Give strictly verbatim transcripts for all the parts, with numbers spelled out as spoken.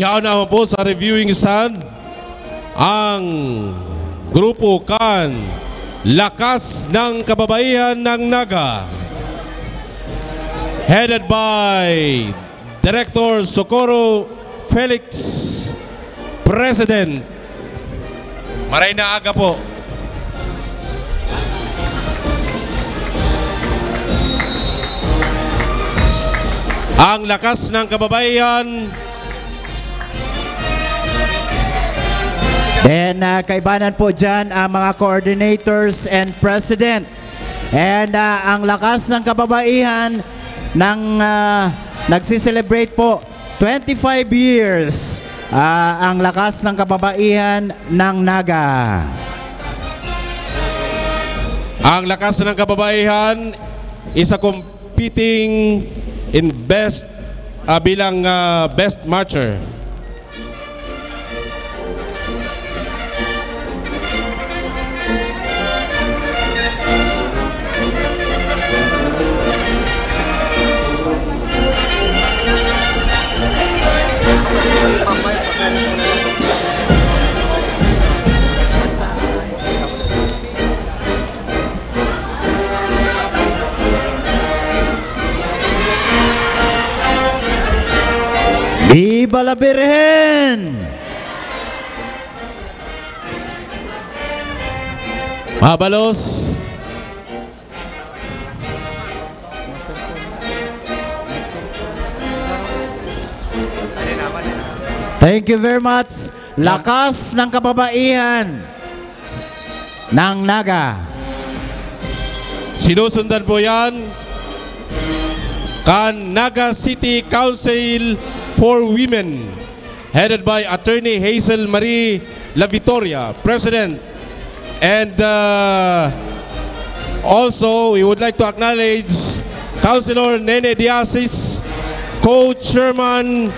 Yaon naman po sa reviewing stand ang grupo kan Lakas ng Kababaihan ng Naga, headed by Director Socorro Felix, President. Maray na aga po. Ang Lakas ng Kababaihan. Then, uh, kaibanan po dyan ang mga coordinators and president. And uh, ang Lakas ng Kababaihan ng uh, nagsiselebrate po twenty-five years, uh, ang Lakas ng Kababaihan ng Naga. Ang Lakas ng Kababaihan is a competing in best uh, bilang uh, best marcher. Viva la Virgen! Mabalos. Thank you very much. Lakas ng kababaihan ng Naga. Sinusundan po yan kan Naga City Council for Women, headed by Attorney Hazel Marie La Victoria, President. And uh, also, we would like to acknowledge Councilor Nene Diasis, Co-Chairman,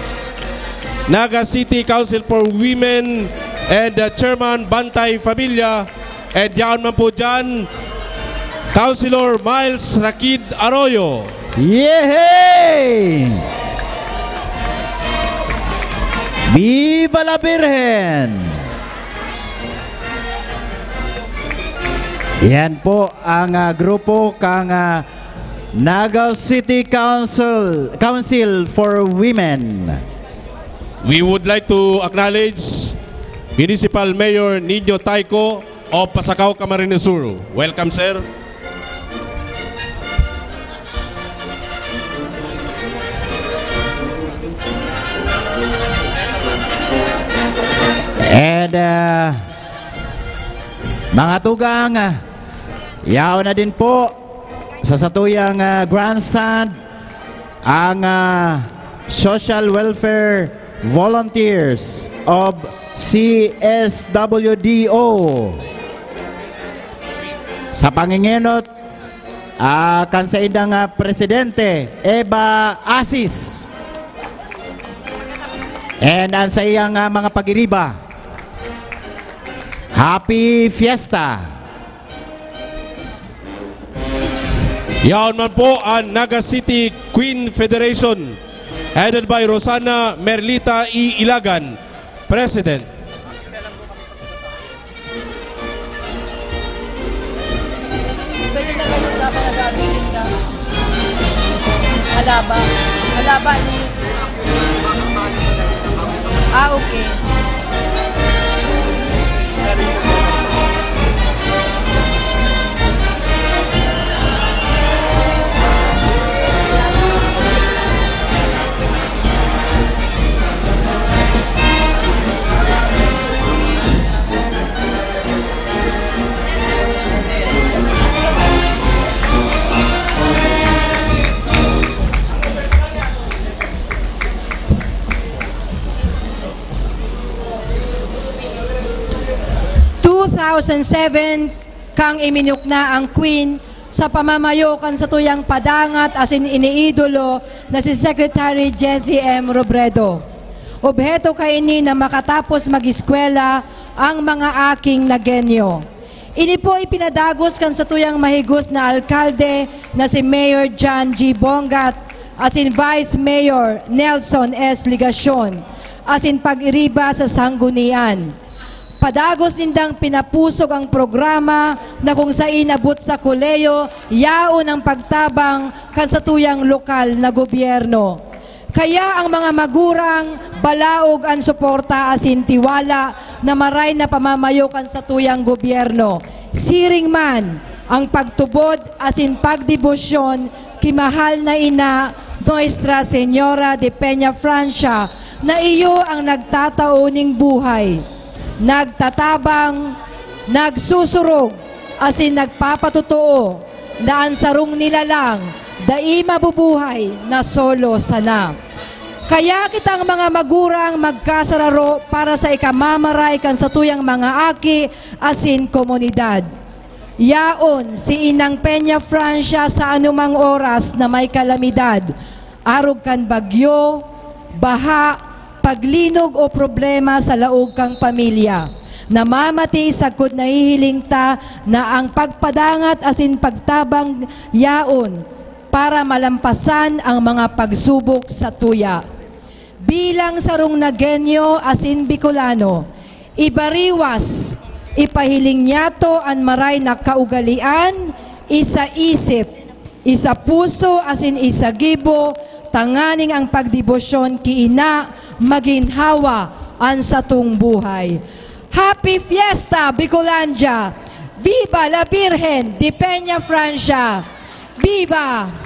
Naga City Council for Women, and uh, Chairman Bantay Familia, and yaon man po dyan, Councilor Miles Rakid Arroyo. Yehey! Viva la Virgen! Yan po ang uh, grupo kang uh, Naga City Council, Council for Women. We would like to acknowledge Municipal Mayor Nino Tayco of Pasacao, Camarines Sur. Welcome, sir. And uh, mga tugang, uh, yaon na din po sa satuyang uh, grandstand ang uh, Social Welfare Volunteers of C S W D O. Sa pangingenot uh, kan saindang uh, presidente, Eva Asis. And ang sa iyang uh, mga pagiriba, Happy Fiesta! Yaon man po ang Naga City Queen Federation, headed by Rosana Merlita E. Ilagan, President. Pwede na kayo dapat nag-aagising na. Alaba. Alaba ni... Ah, okay. Two thousand seven, kang iminukna ang Queen sa pamamayo kan satuyang padangat asin iniidolo na si Secretary Jesse M. Robredo. Obheto kaini na makatapos mag-eskwela ang mga aking Nagueño. Ini po ipinadagos kan satuyang mahigos na alkalde na si Mayor John G. Bongat asin Vice Mayor Nelson S. Legacion. asin pag-iriba sa sanggunian. Padagos nindang pinapusog ang programa na kung sain abot sa kolehiyo, yaon ang pagtabang kan satuyang lokal na gobyerno. Kaya ang mga magurang, balaog an suporta asin tiwala na maray na pamamayo kan satuyang gobyerno. Siring man, ang pagtubod asin pagdebosyon ki mahal na ina, Nuestra Señora de Peña Francia, na iyo ang nagtatao ning buhay, nagtatabang, nagsusurog, asin nagpapatotoo na an sarong nilalang dai mabubuhay na solo sana. Kaya kitang mga magurang magkasararo para sa ikamamaray kan satuyang mga aki asin komunidad. Yaon si Inang Peña Francia sa anumang oras na may kalamidad, arog kan bagyo, baha, paglinog o problema sa laog kan pamilya. Namamati sagkod nahihiling ta na ang pagpadangat asin pagtabang yaon para malampasan ang mga pagsubok sa tuya. Bilang sarong Nagueño asin Bicolano, ibariwas, ipahiling niyato an maray na kaugalian, isa isip, isa puso asin isa gibo, tanganing ang pagdebosyon ki ina maginhawa an satong buhay. Happy Fiesta, Bicolandia! Viva la Virgen de Peña Francia! Viva!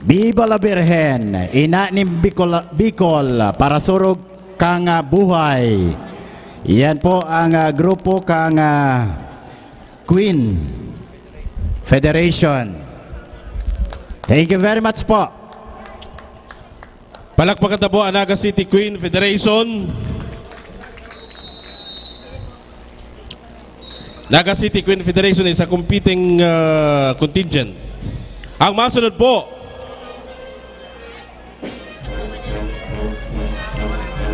Viva la Virgen, ina nin Bicol, Bicol, parasurog kan, ah, buhay. Yan po ang, ah, grupo kan, ah, Queen Federation. Thank you very much po. Palakpakan ta po ang Naga City Queen Federation. Naga City Queen Federation is a competing, uh, contingent. Ang masunod po,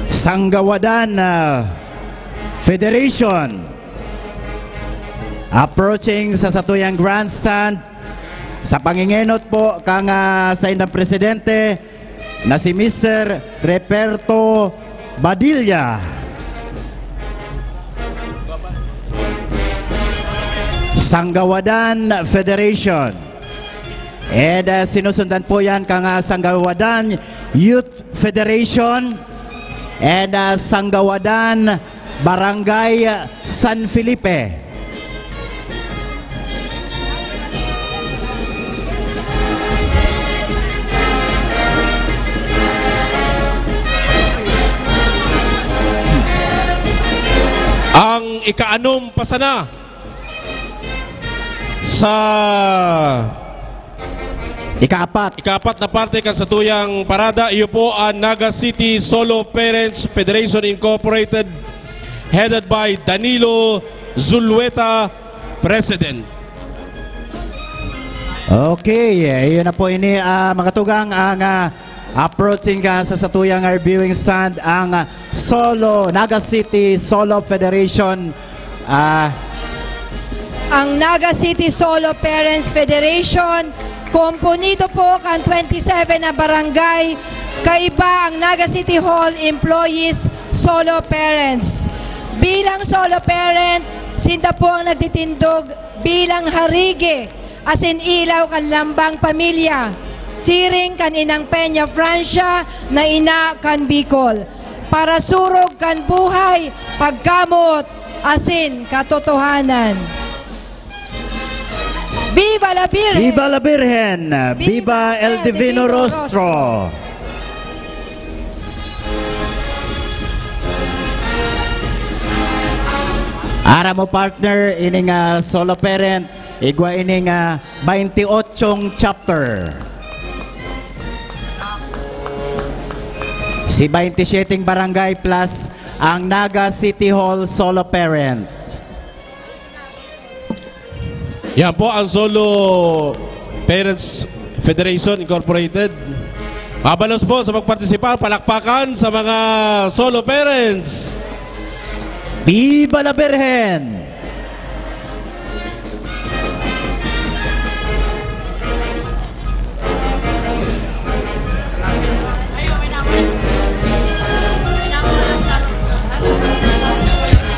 Sanggawadan, ah, Federation. Approaching sa satuyang grandstand. Sa pangingenot po kan, ah, saindang presidente na si Mister Reperto Badilla. Sanggawadan Federation. And, ah, sinusundan po yan kan, ah, Sanggawadan Youth Federation and, ah, Sanggawadan Barangay San Felipe. Ang ikaanom pa sana sa Ikaapat. Ikaapat na parte kan satuyang parada, iyo po ang Naga City Solo Parents Federation Incorporated, headed by Danilo Zulueta, President. Okay, iyo na po ini, ah, mga tugang, ang, ah, approaching, ah, sa satuyang, ah, viewing stand ang, ah, Solo, Naga City Solo Federation. Ah, Ang Naga City Solo Parents Federation, komponido po kan twenty seven na barangay, kaiba ang Naga City Hall Employees Solo Parents. Bilang solo parent, sinda po ang nagtitindog bilang harigi asin ilaw kan lambang pamilya, siring kan Inang Peña Francia na ina kan Bicol, parasurog kan buhay, pagkamoot, asin katotohanan. Viva la Virgen! Viva la Virgen! Viva El Divino Rostro! Ara mo, partner, ining, ah, solo parent, igwa ining, ah, bainti ochong chapter. Si bainti syeteng barangay plus ang Naga City Hall solo parent. Yan po ang Solo Parents Federation Incorporated. Mabalos po sa magpartisipar, palakpakan sa mga solo parents. Viva la Virgen!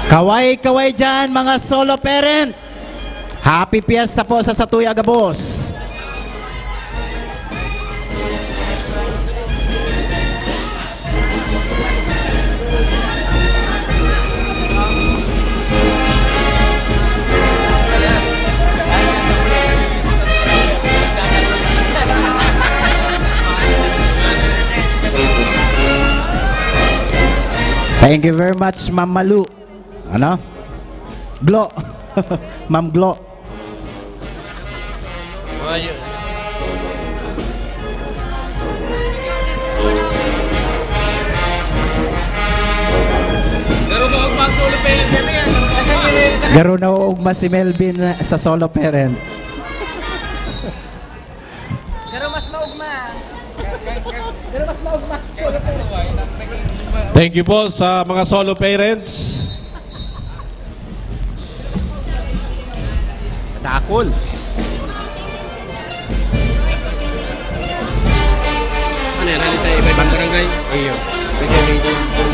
Kaway-kaway dyan, mga solo parent. Happy Fiesta po sa satuya gabos. Thank you very much, Ma'am Malu. Ano? Glo. Ma'am Glo. Garo na uugma si Melvin sa solo parent. Pero mas maugma. Pero mas maugma. Solo parent. Thank you po sa mga solo parents. Dakol. Ano yan? Ano sa iba-ibang barangay? Iyo.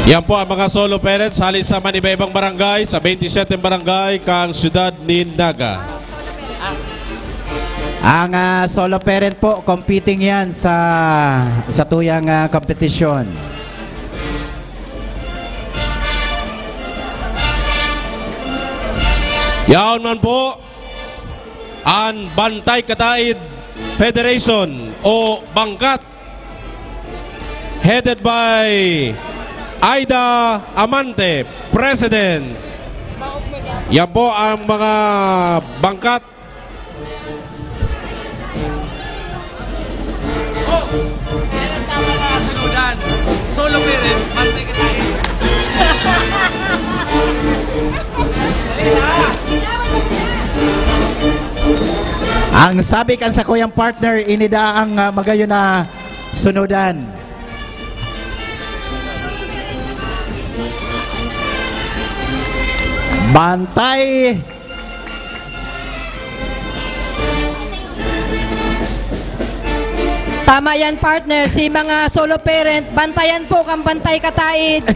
Yan po ang mga solo parents, hali sa man iba-ibang barangay, sa twenty-seven barangay, kang siyudad ni Naga. Ang, ah, solo parent po, competing yan sa, sa tuyang, ah, kompetisyon. Yaon man po, ang Bantay Kataid Federation o Bangkat, headed by Aida Amante, President. Yan po ang mga bangkat. Oh, yan ang tama na sunudan. Solo parent, bantay ka tayo. Ang sabi kan sakuyang partner, ini daa ang, ah, magayon na sunudan. Bantay. Tama yan, partner. Si mga solo parent, bantayan po kan Bantay Kataid.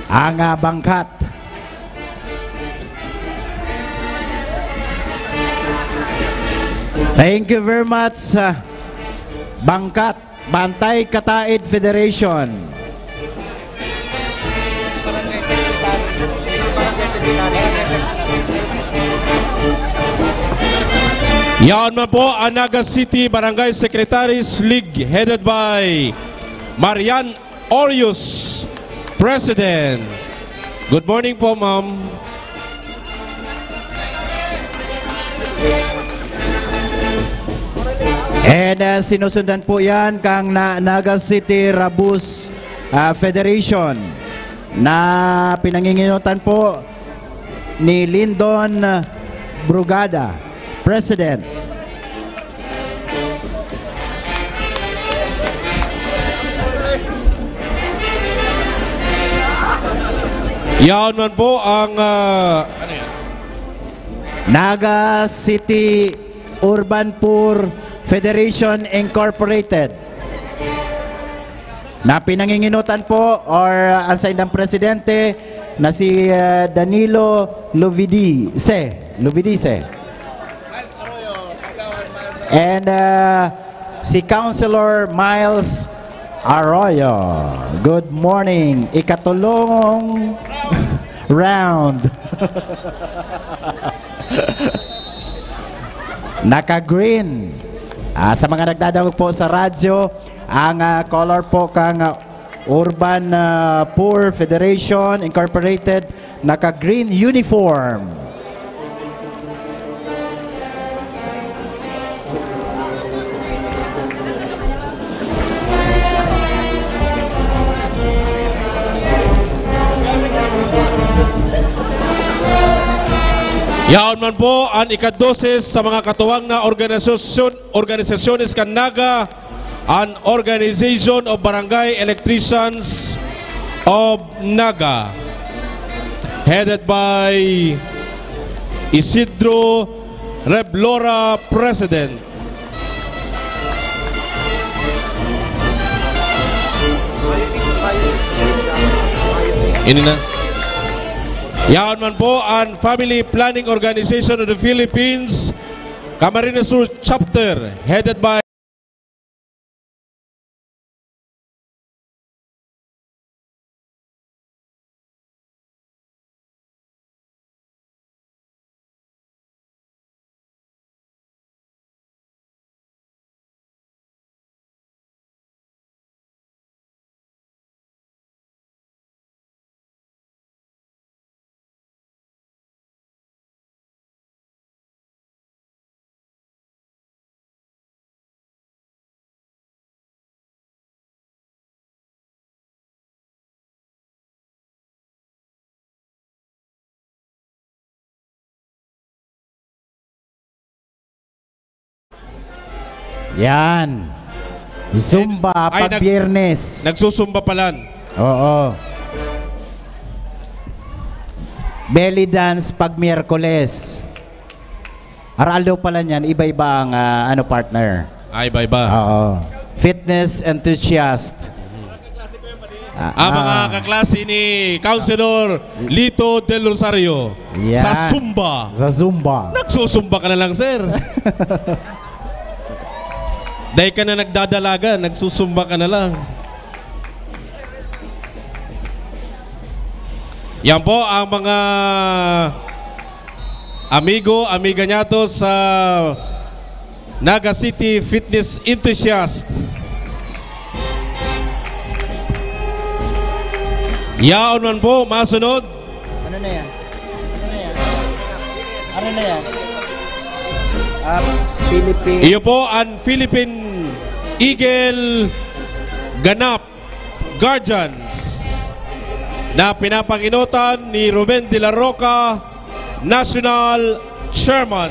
Ang, ah, bangkat. Thank you very much, ah, bangkat. Bantay Kataid Federation. Yaon man po ang Naga City Barangay Secretaries League, headed by Marian Orius, President. Good morning po, ma'am. And, uh, sinusundan po yan kang Na-, Naga City Rabus, uh, Federation na pinanginginotan po ni Lindon Brugada, President. Yaon man po ang, ah, ano yan? Naga City Urban Poor Federation Incorporated, na pinanginginotan po or ang saindang presidente na si, ah, Danilo Lovidice. Lovidice. And, uh, si Councilor Miles Arroyo. Good morning. Ikatulong round. Naka-green. Ah, sa mga nagdadangog po sa radyo, ang, ah, color po kang, ah, Urban, ah, Poor Federation Incorporated, naka-green uniform. Yaon man po ang ikadose sa mga katuwang na organisasyon, organisasyones kan Naga, an Organization of Barangay Electricians of Naga, headed by Isidro Reblora, President. Ini na. Yaon man po ang Family Planning Organization of the Philippines, Camarines Sur Chapter, headed by Yan. Zumba Ay, pag nag- Biyernes. Nagsusumba palan. Oo. Belly dance pag Miyerkules. Araldo pala niyan, iba-iba ang, ah, ano, partner. Ah, iba-iba. Oo. Fitness enthusiast. Ah, Ang mga ah. kaklase ni Councilor Lito Del Rosario Yan. sa Zumba. Sa Zumba. Nagsusumba ka na lang, sir. Dahil ka na nagdadalaga, nagsusumba ka na lang. Yan po ang mga amigo, amiga niyato sa Naga City Fitness Enthusiast. Yaon man po, masunod. Ano na yan? Ano na yan? Ano na yan? Ah, Philippine. Iyo po ang Philippine Eagle Ganap Guardians na pinapanginotan ni Ruben de la Roca, National Chairman.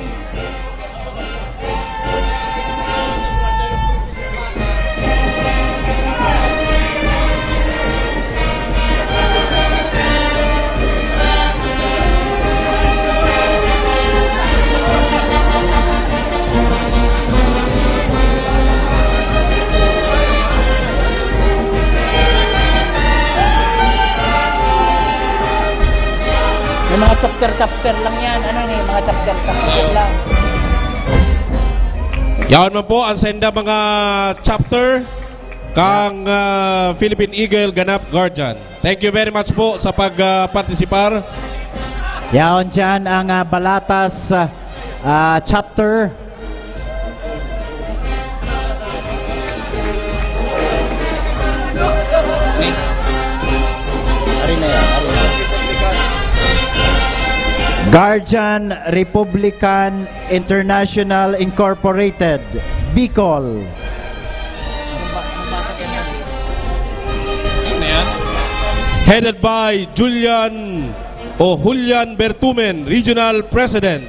May mga chapter-chapter lang yan. Ano ni? Mga chapter-chapter lang. Yaon man po ang senda mga chapter kang, ah, Philippine Eagle Ganap Guardian. Thank you very much po sa pag, ah, partisipar. Yaon dyan ang, ah, Balatas, ah, chapter. Ari na yan, ari na yan. Guardian Republican International Incorporated, Bicol. Headed by Julian o Julian Bertumen, Regional President.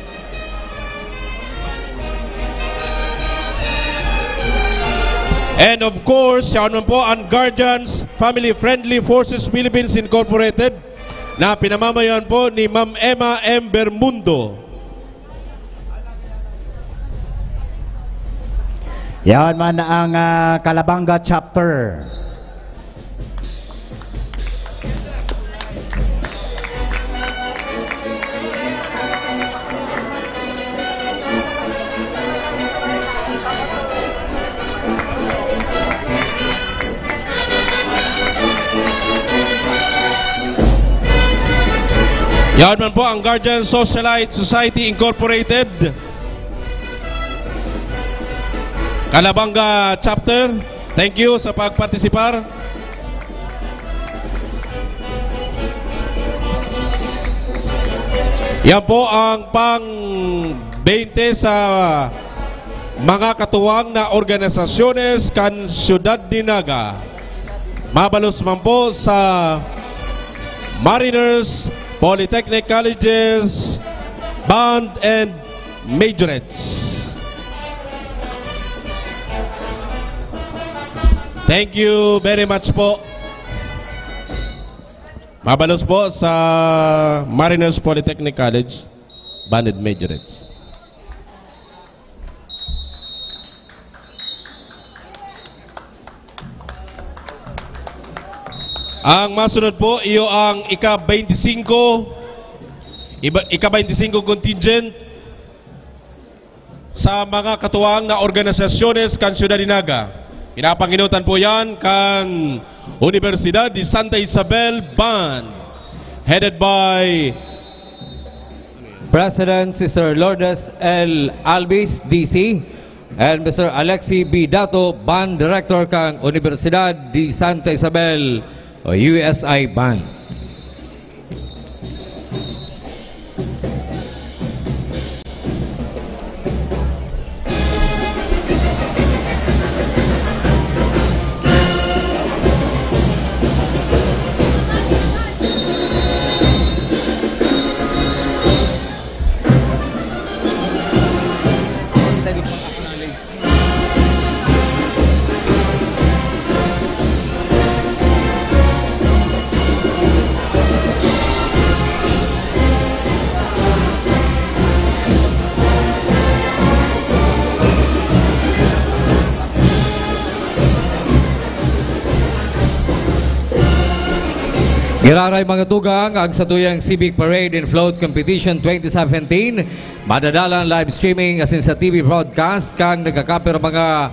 And of course, siya naman po ang Guardians Family Friendly Forces Philippines Incorporated na pinamamayan po ni Ma'am Emma M. Bermundo. Yan man ang, ah, Calabanga Chapter. Yan man po ang Guardian Socialite Society Incorporated. Calabanga Chapter, thank you sa pagpartisipar. Yan po ang pang-twenty sa mga katuwang na organisasyones kan Siyudad nin Naga. Mabalos man po sa Mariners, Polytechnic Colleges, Band and Majorettes. Thank you very much po. Mabalos po sa Mariners Polytechnic College, Band and Majorettes. Ang masunod po, iyo ang ika-twenty-five Iba, ika-twenty-five contingent sa mga katuwang na organisasyones kan Syudad de Naga. Pinapanginutan po yan kan Universidad de Santa Isabel Band, headed by President Sister Lourdes L. Albis, D C, and Mister Alexi B. Dato, Band Director kan Universidad de Santa Isabel o U S I Band. Giraray, mga tugang, ang satuyang Civic Parade and Float Competition twenty seventeen. Madadalan live streaming asin sa T V broadcast kan nagkakapirang mga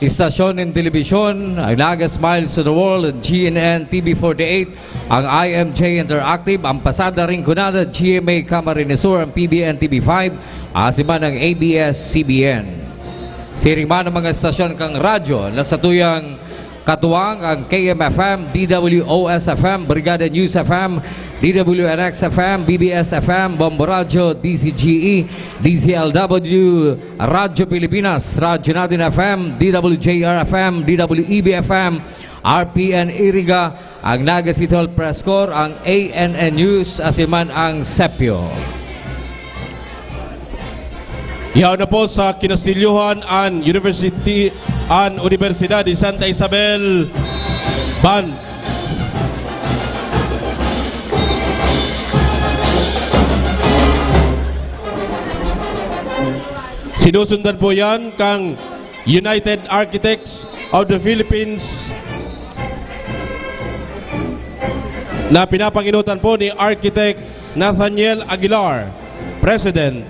istasyon nin telebisyon, ang Naga Smiles to the World, G N N T V forty-eight, ang I M J Interactive, ang Pasada Rinconada, G M A Camarines Sur, ang P B N T V five, asin man ang A B S C B N. Siring man ang mga istasyon kan radyo na satuyang katuwang, ang K M F M, D W O S F M, Brigada News F M, D W N X F M, B B S F M, Bombo Radyo, D Z G E, D Z L W, Radyo Pilipinas, Radyo Natin F M, D W J R F M, D W E B F M, R P N Iriga, ang Naga City Hall Press Corps, ang A N N News, asin man ang Sepyo. Yaon na po sa Kinastilyohan an University, an Universidad de Santa Isabel Band. Sinusundan po yan kang United Architects of the Philippines na pinapanginutan po ni Architect Nathaniel Aguilar, President.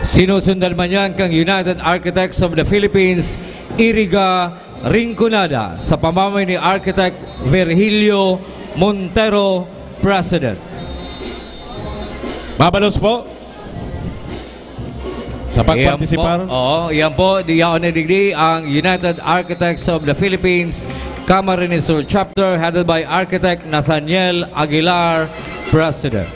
Sinusundan man yan kang United Architects of the Philippines, Iriga, Rinconada, sa pamamayo ni Architect Virgilio Montero, President. Mabalos po sa pagpartisipar. Iyan po, oo, iyan po, di yaon na digdi ang United Architects of the Philippines, Camarines Sur Chapter, headed by Architect Nathaniel Aguilar, President.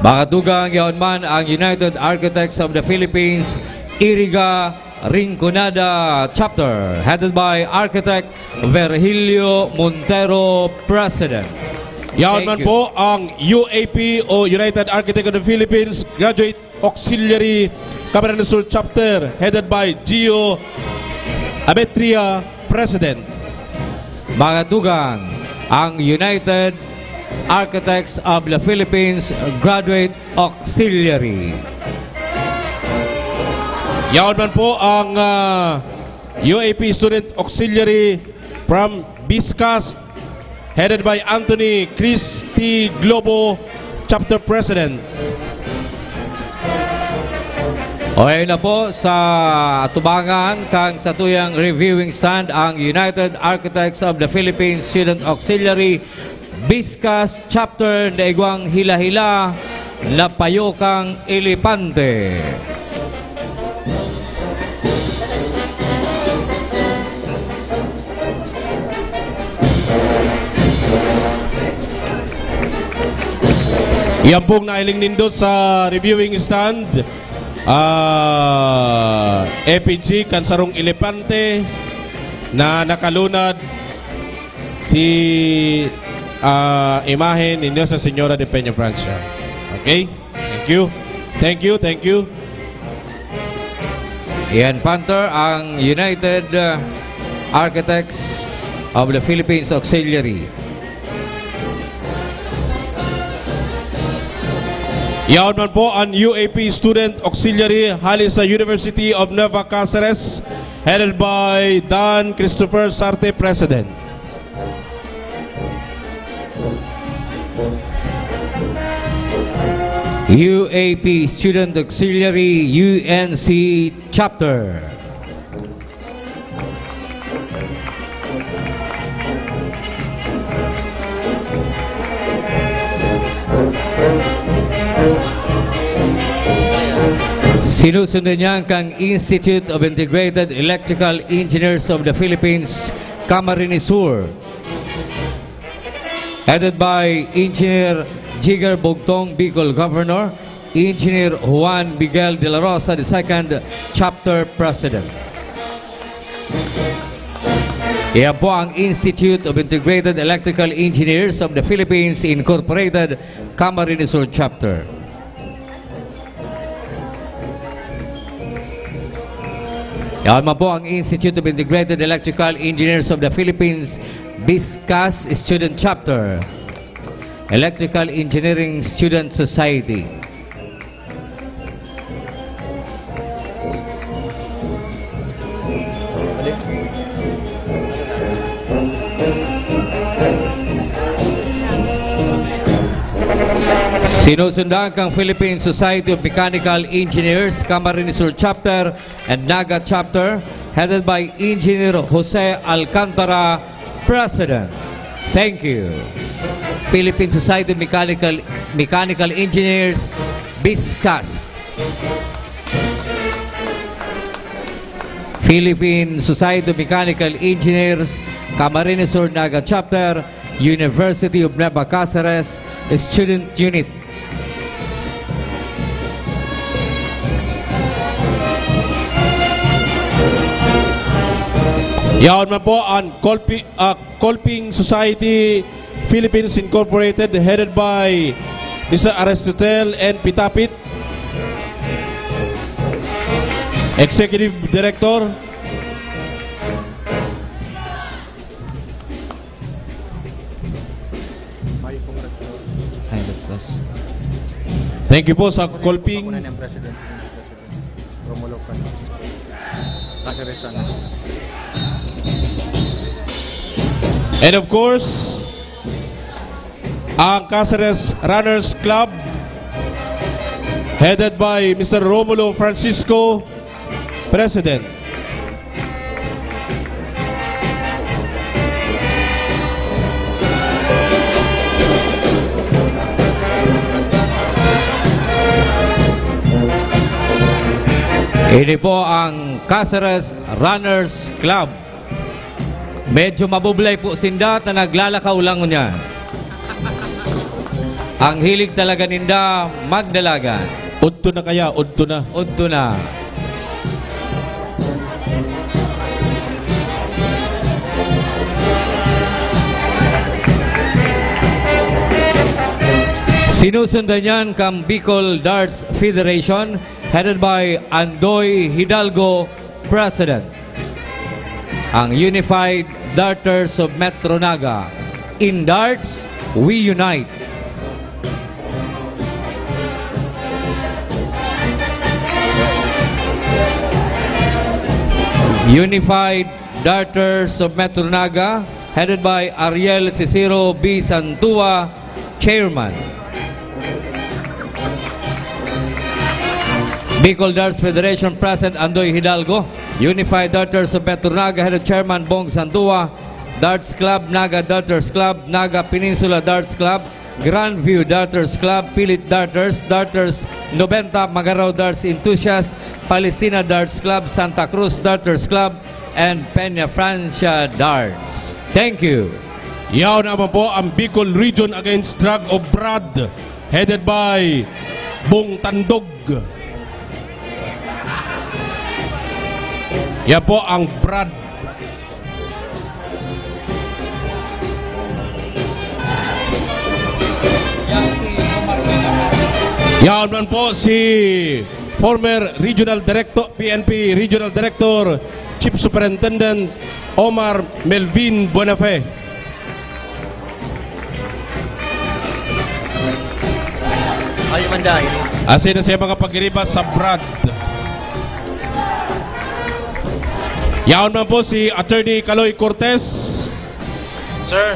Mga tugang, yaon man ang United Architects of the Philippines, Iriga, Rinconada Chapter, headed by Architect Virgilio Montero, President. Yaon man po ang U A P o United Architect of the Philippines Graduate Auxiliary Camarines Sur Chapter, headed by Gio Abetria, President. Mga tugang, ang United Architects of the Philippines Graduate Auxiliary. Yaon man po ang, ah, U A P Student Auxiliary from BISCAST, headed by Anthony Christy Globo, Chapter President. Okay na po, sa atubangan kan satuyang reviewing stand ang United Architects of the Philippines Student Auxiliary, BISCAST Chapter, na igwang hila-hila na payo kan elepante. Yan pong nahiling nindo sa reviewing stand, ah, effigy kan sarong elepante na nakalunad si, ah, imahen ni Nuestra Señora de Peñafrancia. Okay? Thank you. Thank you, thank you. Iyan, Panther, ang United, uh, Architects of the Philippines Auxiliary. Yaon man po ang U A P Student Auxiliary hali sa University of Nueva Caceres, headed by Dan Christopher Sarte, President. U A P Student Auxiliary, U N C Chapter. Sinusundan niya ang Institute of Integrated Electrical Engineers of the Philippines, Camarines Sur, headed by Engineer Jigger Bugtong, Bicol Governor, Engineer Juan Miguel de la Rosa the second, Chapter President. Iyan po ang Institute of Integrated Electrical Engineers of the Philippines Incorporated, Camarines Sur Chapter. Yan man po ang Institute of Integrated Electrical Engineers of the Philippines, BISCAS Student Chapter, Electrical Engineering Student Society. Sinusundan kang Philippine Society of Mechanical Engineers, Camarines Sur Chapter and Naga Chapter, headed by Engineer Jose Alcantara, President. Thank you. Philippine Society of Mechanical, Mechanical Engineers, BISCAS. Philippine Society of Mechanical Engineers, Camarines Sur Naga Chapter, University of Nueva Caceres Student Unit. Yaon man po ang Colpi-, ah, Colping Society Philippines Incorporated, headed by Mister Aristotel N Pitapit, Executive Director. Ay, of course. Thank you po sa Colping. Ako na ng President, President Romulo Francisco. Caceres Runners. And of course, ang Caceres Runners Club, headed by Mister Romulo Francisco, President. Ini po ang Caceres Runners Club. Medyo mabublay po sinda ta naglalakaw lang ngunyan. Ang hilig talaga ninda magdalagan. Udto na kaya, udto na. Udto na. Sinusundan niyan kang Bicol Darts Federation, headed by Andoy Hidalgo, President. Ang Unified Darters of Metro Naga. In darts, we unite. Unified Darters of Metro Naga, headed by Ariel Cicero B. Santua, Chairman. Bicol Darts Federation President Andoy Hidalgo, Unified Darters of Metro Naga, headed Chairman Bong Santua, Darts Club Naga, Darters Club Naga, Peninsula Darts Club, Grandview Darters Club, Pilit Darters, Darters nobenta, Magarao Darts Enthusiast, Palestina Darts Club, Santa Cruz Darters Club, and Peña Francia Darts. Thank you. Yaon naman po ang Bicol Region Against Drug o BRAD, headed by Bong Tandog. Yan po ang BRAD. Yaon man po si former Regional Director, P N P Regional Director, Chief Superintendent Omar Melvin Buenafe. Ay, man. Asin na siya mga pagiriba sa Brad. Yaon man po si Attorney Kaloy Cortez. Sir.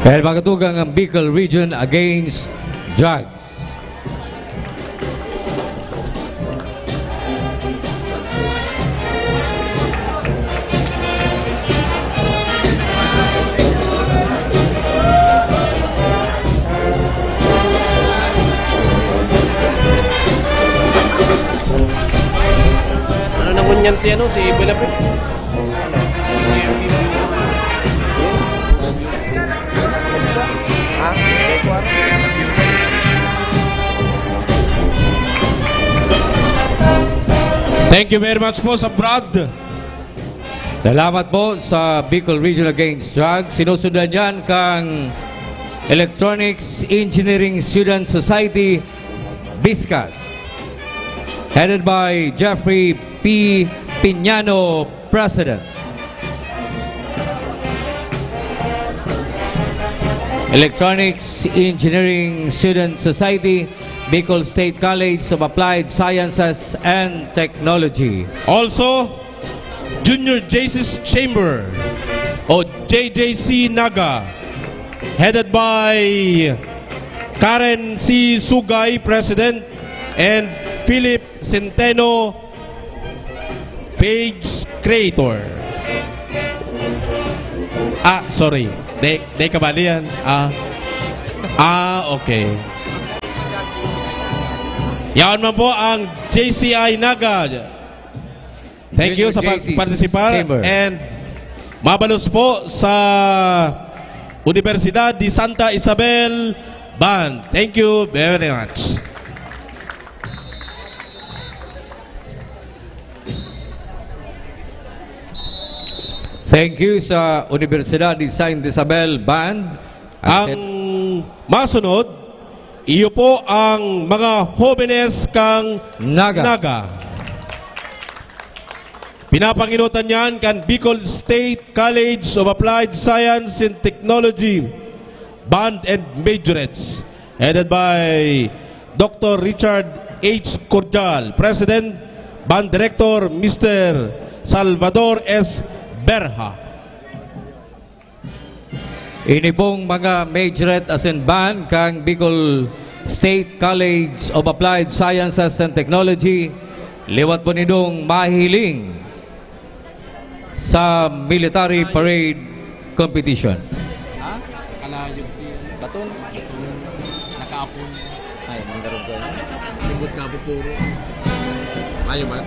Dahil makatugang ang Bicol Region Against Drugs. Ano na ngunyan si, ano, si Buenapre? Thank you very much po sa Brad. Salamat po sa Bicol Region Against Drugs. Sinusundan yan kang Electronics Engineering Student Society, BISCAS, headed by Jeffrey P. Piñano, President. Electronics Engineering Student Society, Bicol State College of Applied Sciences and Technology. Also, Junior J C's Chamber o J J C Naga, headed by Karen C. Sugay, President, and Philip Centeno, page creator. Ah, sorry. Di, di kabali yan. Ah. Ah, okay. Yaon man po ang J C I Naga. Thank you Junior sa J C's pagpartisipar Chamber. And mabalos po sa Universidad de Santa Isabel Band. Thank you very much. Thank you sa Universidad de Santa Isabel Band. Ang masunod, iyo po ang mga hobenes kang Naga. Naga. Pinapanginutan niyan kan Bicol State College of Applied Science and Technology Band and Majorettes, headed by Doctor Richard H. Cordial, President, Band Director, Mister Salvador S. Berha. Ini pong mga majorette asin band kan Bicol State College of Applied Sciences and Technology, liwat po nindong mahiling sa military parade competition. Ha? Nakalayo si Baton. Nakaapon. Ay, manggarog ko. Simbot ka, pupuro. Mayo man.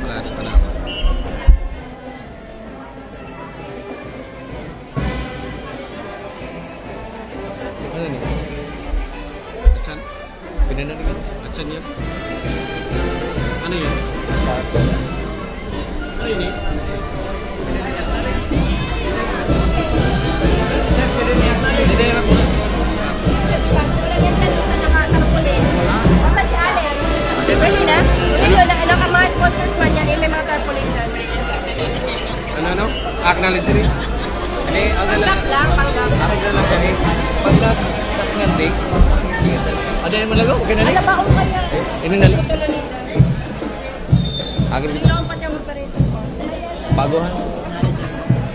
Wala na, salamat. Ano ni? Atyan? Pinananigan? Atyan yan? Ano yan? Ano yun eh? Pwede na? Ito na, ilang ang mga sponsors man yan, eh, may mga tarpaulin dyan. Ano, ano? Acknowledge rin. Hindi, ang Panggap lang, panggap. Ang gala kami. Panggap, Acknowledge. Ada yung malago, okay na rin. Ano ba akong kanya? Ini na lang. Ito na nila. Agri. Hindi lang pati ang magparito. Bago, ha?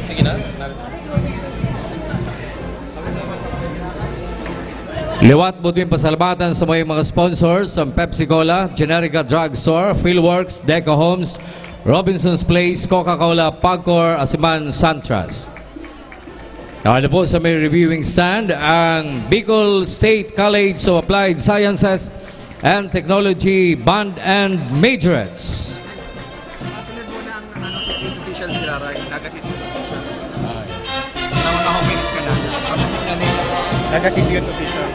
Sige na. Liwat po din pasalamatan sa may mga sponsors, ang Pepsi Cola, Generica Drugstore, Philworks, Deco Homes, Robinson's Place, Coca-Cola, Pagcor, Asiman, Santras. Ano po sa may reviewing stand, ang Bicol State College of Applied Sciences and Technology Band and Majorettes. Kasunod muna ang, ano, official si Raray, Naga City. Tama ka, homies ka na. Naga City Youth Official.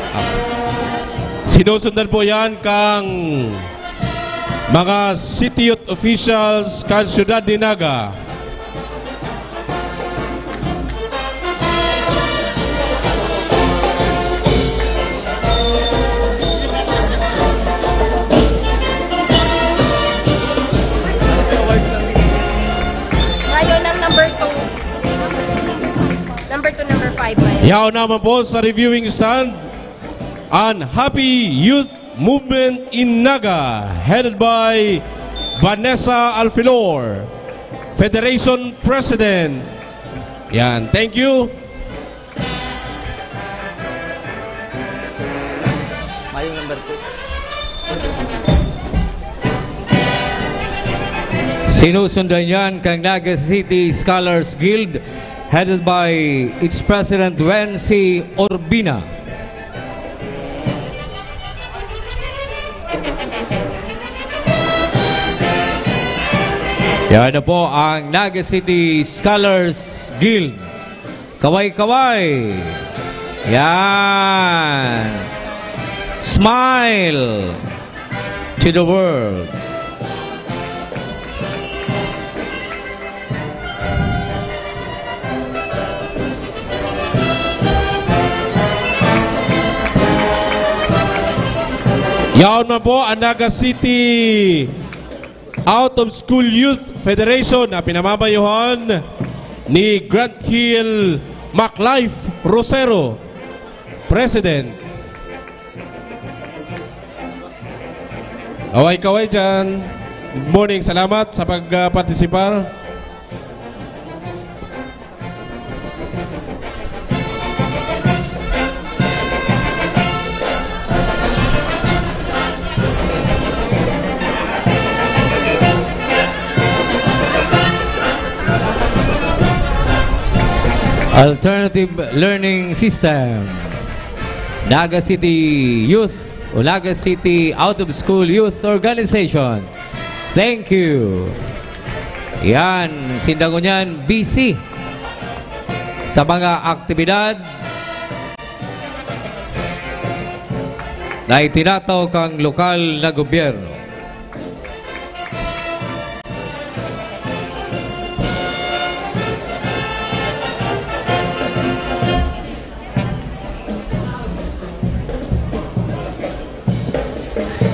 Sinusundan po yan kang mga City Youth Officials kan Siyudad ni Naga. Yaon naman po sa reviewing stand, an Happy Youth Movement in Naga, headed by Vanessa Alfilor, Federation President. Yan, thank you. Mayong number two. Sinusundan yan kang Naga City Scholars Guild, headed by its President Wency Urbina. Yan na po ang Naga City Scholars Guild. Kaway-kaway. Yan. Smile to the world. Yaon man po ang Naga City Out of School Youth Federation na pinamamayohan ni Grant Hill Maclife Rosero, President. Kaway-kaway dyan. Good morning. Salamat sa pag-partisipar. Alternative Learning System. Naga City Youth o Naga City Out of School Youth Organization. Thank you. Yan, sinda ngunyan busy sa mga aktibidad na itinatao kang lokal na gobyerno.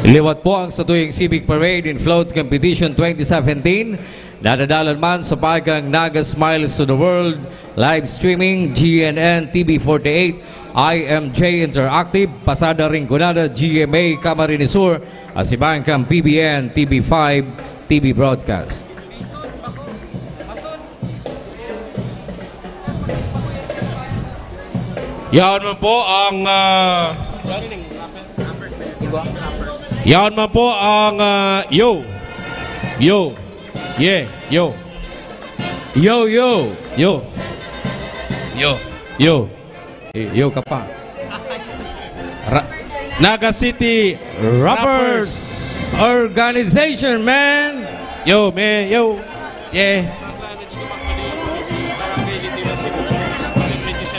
Liwat po ang satuyang Civic Parade and Float Competition twenty seventeen. Nadadalan man sa pagang Naga Smiles to the World, live streaming, G N N T V forty-eight, I M J Interactive, Pasada Rinconada, G M A Camarines Sur, at si Bangkang P B N T V five T V Broadcast. Yan man po ang, ah, yan man po ang, ah, yo. Yo. Yeah, yo. Yo, yo. Yo. Yo. Yo. Eh, yo ka pa. Ra-, Naga City Rappers Organization, man. Yo, man, yo. Yeah.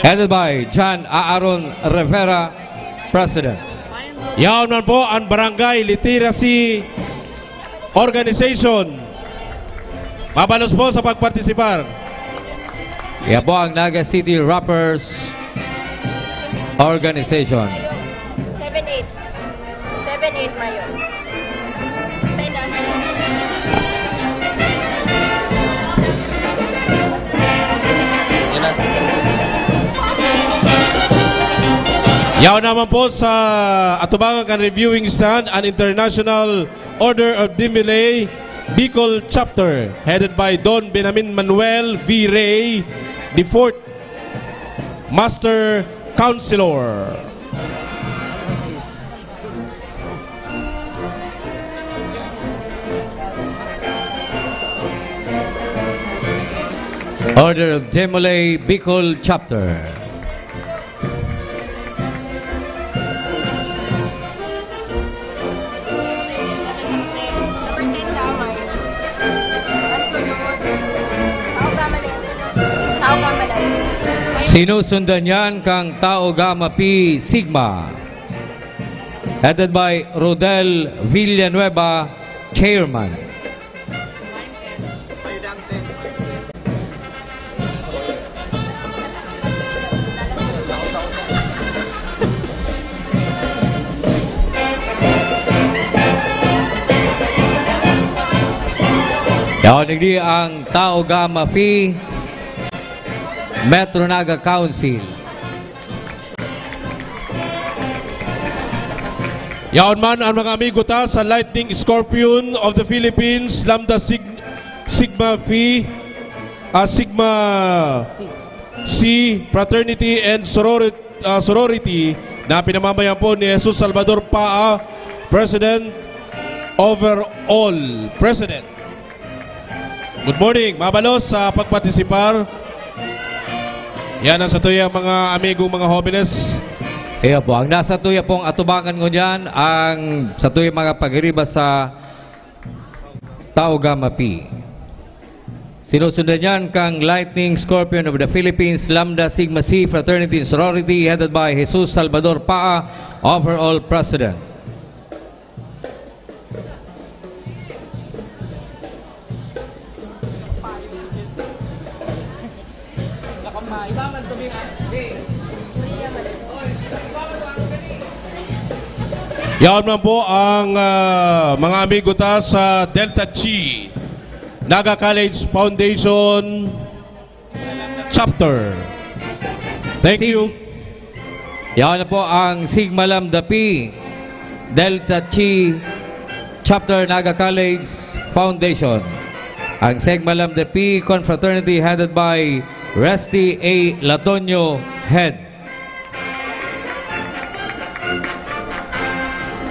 Headed by John Aaron Rivera, President. Yaon man po ang Barangay Literacy Organization. Mabalos po sa pagpartisipar. Yan po ang Naga City Rappers Organization. Seven eight. Seven eight, Mayo. Tayo na. Yan na. Yaon naman po sa atubangan kan reviewing stand, an International Order of Demele Bicol Chapter, headed by Don Benamin Manuel V. Rey the fourth, Master Counselor. Order of Demele Bicol Chapter. Number ten, Damay. Ang sunod, Tao Gama na yan, sunod. Tao Gama na yan. Sinusundan yan kang Tao Gama Pi Sigma. Headed by Rodel Villanueva, Chairman. Yaon digdi ang Tao Gama Phi, Metro Naga Council. Yaon man ang mga amigo ta sa Lightning Scorpion of the Philippines, Lambda Sig-, Sigma Phi, ah, Sigma Xi Fraternity and Sorority, ah, Sorority na pinamamayan po ni Jesus Salvador Paa, President, Overall President. Good morning, mabalos sa pagpartisipar. Yan ang satuyang mga amigo, mga hobenes. Iyo po, ang nasa tuya pong atubangan ngunyan, ang satuyang mga pagiriba sa Tau Gamma Phi. Sinusundan niyan kang Lightning Scorpion of the Philippines, Lambda Sigma Xi Fraternity and Sorority, headed by Jesus Salvador Paa, Overall President. Yaon man po ang, ah, mga amigo ta sa Delta Chi Naga College Foundation Chapter. Thank Sig- you. Yaon na po ang Sigma Lambda Phi Delta Chi Chapter Naga College Foundation. Ang Sigma Lambda Phi Confraternity, headed by Resty A Latonio, Head.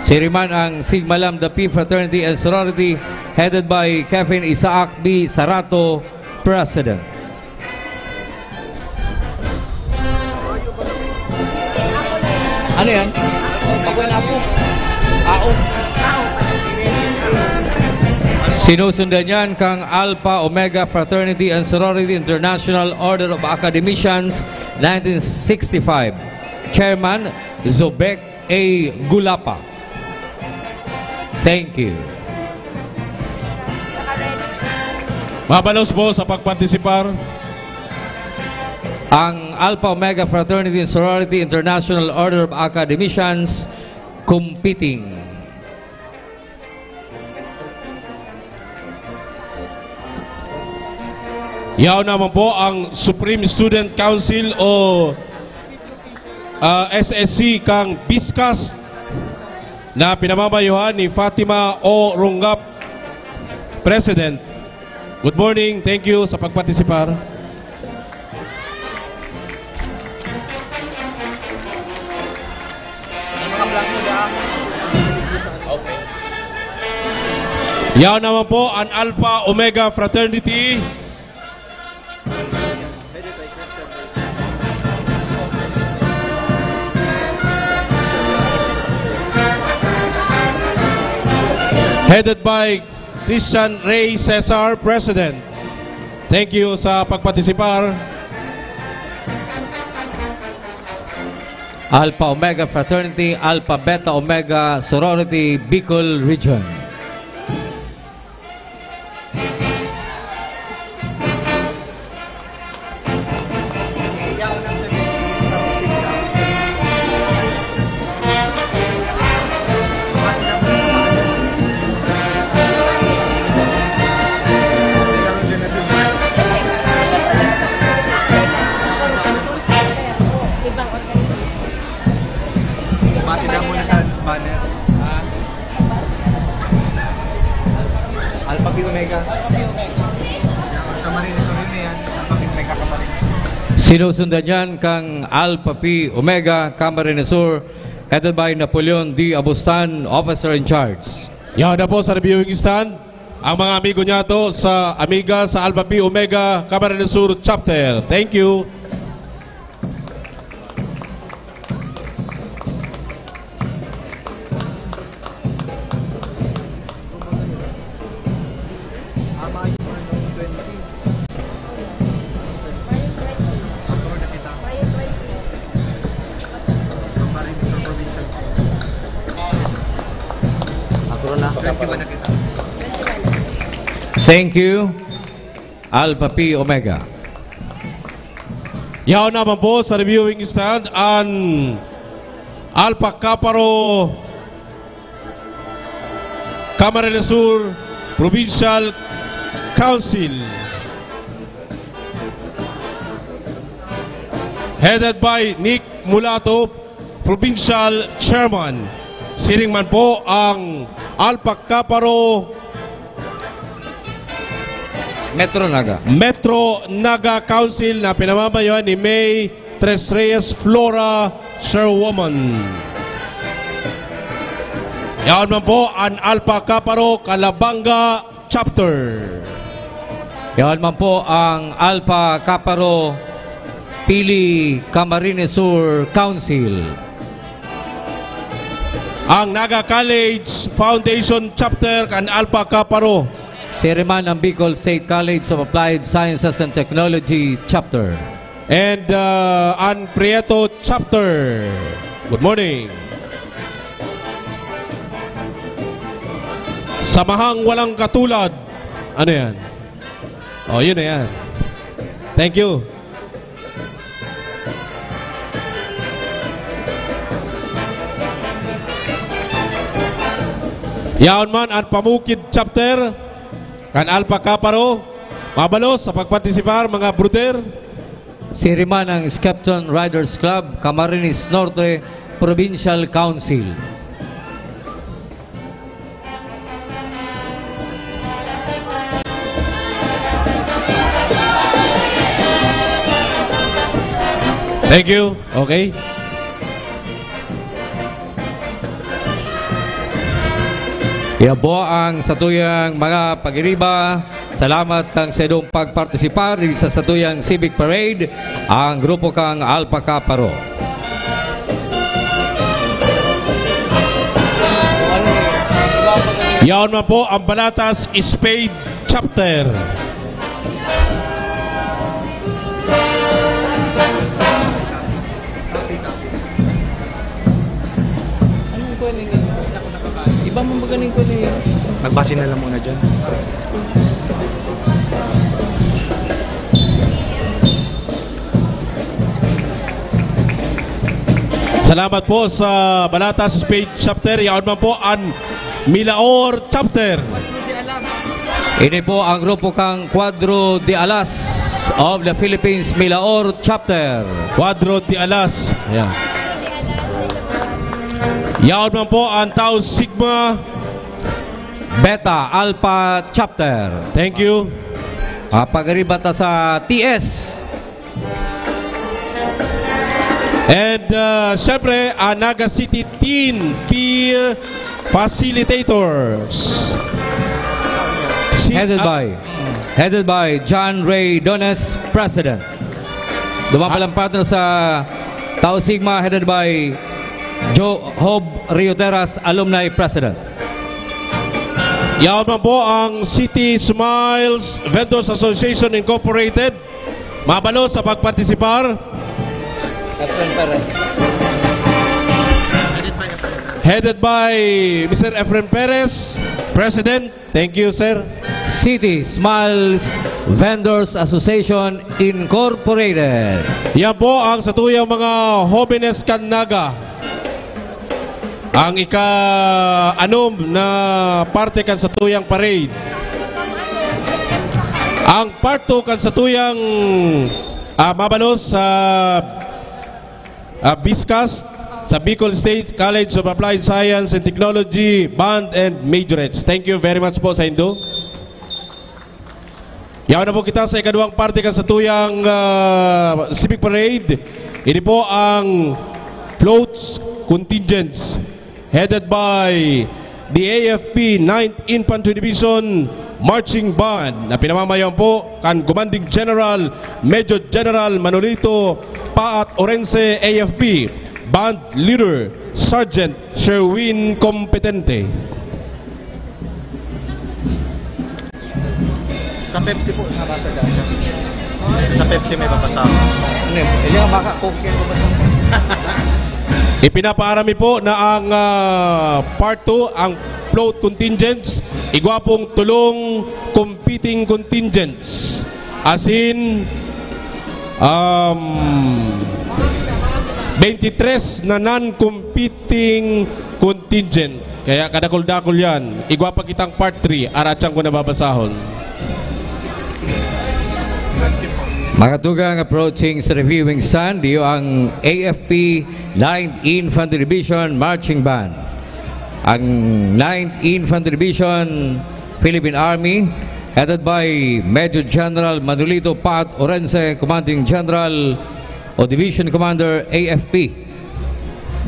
Siring man ang Sigma Lambda Phi Fraternity and Sorority, headed by Kevin Isaac B Sarato, President. Ano yan? Bago na po. Aon. Sinusundan yan kang Alpha Omega Fraternity and Sorority, International Order of Academicians, nineteen sixty-five. Chairman, Zobek A Gulapa. Thank you. Mabalos po sa pagpartisipar. Ang Alpha Omega Fraternity and Sorority, International Order of Academicians, competing. Yaon naman po ang Supreme Student Council o, ah, S S C kang BISCAST na pinamamayuhan ni Fatima O Rungap, President. Good morning. Thank you sa pagpartisipar. Yaon naman po ang Alpha Omega Fraternity. Headed by Christian Ray Cesar, President. Thank you sa pagpartisipar. Alpha Omega Fraternity, Alpha Beta Omega Sorority, Bicol Region. Ibang organization. Base na muna sa banner. Alpha Phi Omega. Camarines Sur yan. Alpha Phi Omega Camarines. Sinusundan yan kang Alpha Phi Omega Camarines Sur, headed by Napoleon D Abustan, Officer in Charge. Yaon na po sa reviewing stand ang mga amigo niyato sa amiga sa Alpha Phi Omega Camarines Sur Chapter. Thank you. Ako na. Thank you. Alpha Phi Omega. Yaon naman po sa reviewing stand an Alpha Kappa Rho Camarines Sur Provincial Council, headed by Nick Mulato, Provincial Chairman. Siring man po ang Alpha Kaparo Metro Naga. Metro Naga Council na pinamamayohan ni May Tres Reyes Flora, Chairwoman. Yaon man po ang Alpha Kaparo Calabanga Chapter. Yaon man po ang Alpha Kaparo Pili Camarines Sur Council. Ang Naga College Foundation Chapter kan Alpha Kaparo. Siring man ang Bicol State College of Applied Sciences and Technology Chapter. And uh, ang Prieto Chapter. Good morning. Samahang walang katulad. Ano yan? Oh, yun na yan. Thank you. Yaon man ang Pamukid Chapter kan Alpha Kaparo. Mabalos sa pagpartisipar, mga brother. Siring man ang Skepton Riders Club, Camarines Norte Provincial Council. Thank you. Okay. Yan po ang satuyang mga pagiriba. Salamat kan saindong pagpartisipar sa satuyang Civic Parade, ang grupo kang Alpha Kaparo. Yaon man po ang Balatas Spade Chapter. Anong kuha ninyo? Iba mo ba ganing kuha ninyo? Magbati na lang muna dyan. Salamat po sa Balatas Spade Chapter. Yaon man po ang Milaor Chapter. Ini po ang grupo kang Cuadro de Alas of the Philippines Milaor Chapter. Cuadro de Alas. Ayan. Yaon man po ang Tau Sigma Beta Alpha Chapter. Thank you. Ah, pag-ariba ta sa T S. And uh, syempre, ang Naga City Teen Peer Facilitators. Si- Headed ah, by, headed by John Ray Dones, President. Duman Ah. palang partner sa Tau Sigma, headed by Joe Hob Rioteras, Alumni President. Yaon man po ang City Smiles Vendors Association Incorporated. Mabalos sa pagpartisipar. Efren Perez. Headed by Mister Efren Perez, President. Thank you, sir. City Smiles Vendors Association Incorporated. Yan po ang satuyang mga hobenes kan Naga. Ang ika-anom na parte kan satuyang parade. Ang part two kan satuyang, ah, mabalos sa, ah, BISCAST, sa Bicol State College of Applied Science and Technology, band and majorettes. Thank you very much po sa indo. Yaon na po kita sa ikaduwang parte kan satuyang, ah, Civic Parade. Ini po ang floats contingents headed by the A F P Ninth Infantry Division Marching Band na pinamamayan po kan Commanding General Major General Manolito Paat Orense, A F P, Band Leader Sergeant Sherwin Competente. Sa Pepsi po, nabasa dyan. Sa Pepsi may babasa. Ano yun? Hindi nga baka Coke yan, babasa. Ipinapaaram mi po na ang, ah, part two, ang float contingents, igwa pong tulong competing contingents. Asin, um, twenty-three na non-competing contingent. Kaya kadakul-dakul yan. Igwa pa kitang part three, aratyan ko na babasahon. Mga tugang, approaching sa reviewing stand, iyo ang A F P Ninth Infantry Division Marching Band. Ang Ninth Infantry Division, Philippine Army, headed by Major General Manolito Pat Orense, Commanding General o Division Commander, A F P.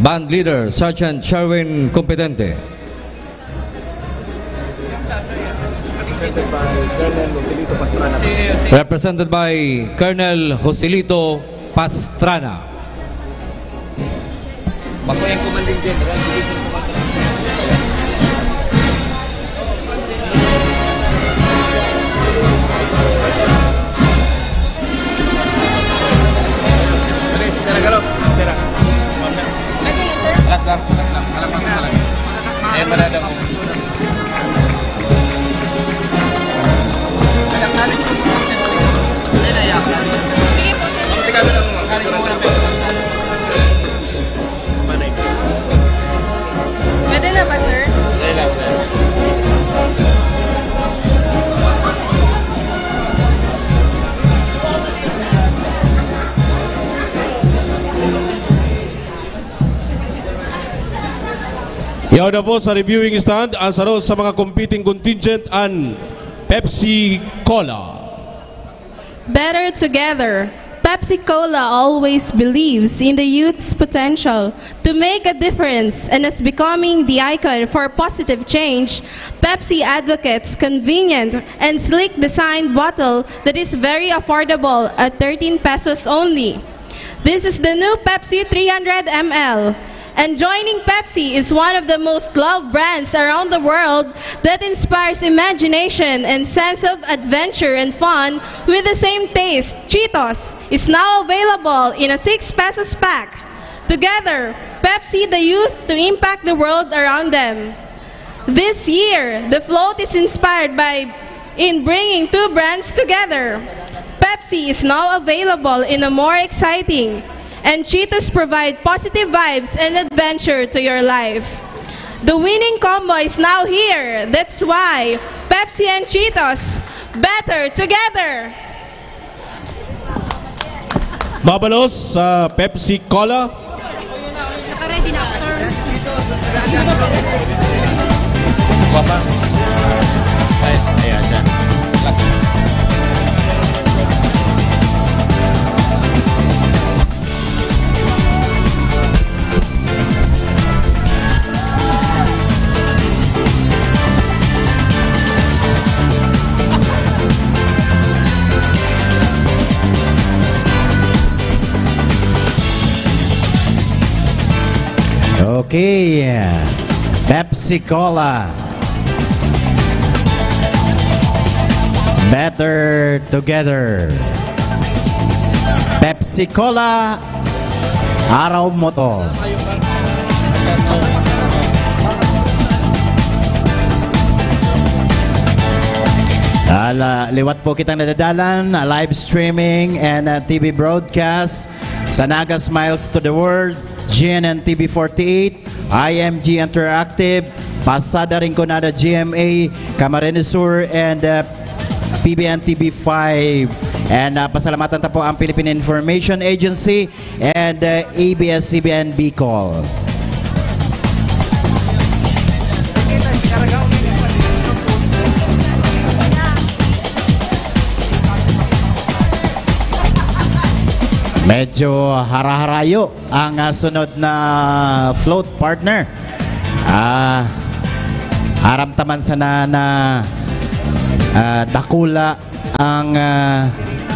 Band Leader, Sergeant Sherwin Competente. Represented by Colonel Joselito Pastrana. Represented by Colonel Joselito Pastrana. Bako yung commanding general, division commander. Dali, sira ka, Rob. Sira. Alat lang, alat lang. Alat lang sa alat. Ayan, manadang. Pwede na ba, sir? Yaw na po sa reviewing stand, ang saro sa mga competing contingent, an Pepsi Cola. Better together. Pepsi Cola always believes in the youth's potential to make a difference, and as becoming the icon for positive change, Pepsi advocates convenient and sleek designed bottle that is very affordable at thirteen pesos only. This is the new Pepsi three hundred M L. And joining Pepsi is one of the most loved brands around the world that inspires imagination and sense of adventure and fun with the same taste. Cheetos is now available in a six pesos pack. Together, Pepsi the youth to impact the world around them. This year, the float is inspired by in bringing two brands together. Pepsi is now available in a more exciting, and Cheetos provide positive vibes and adventure to your life. The winning combo is now here. That's why Pepsi and Cheetos, better together! Mabalos sa Pepsi Cola. Naka-ready na, sir. Guwapa. Ay, ayan siya. Okay. Pepsi Cola. Better together. Pepsi Cola. Araw mo to. Ala, liwat po kitang nadadalan, ah, live streaming and, ah, T V broadcast sa Naga Smiles to the World, G N N T V forty-eight, I M G Interactive, Pasada Rinconada G M A, Camarines Sur, and, uh, P B N T V five. And, uh, pasalamatan ta po ang Philippine Information Agency and, uh, A B S C B N Bicol. Medyo haraharayo ang, ah, sunod na float, partner. Ah, aram ta man sana na, ah, dakula ang, ah,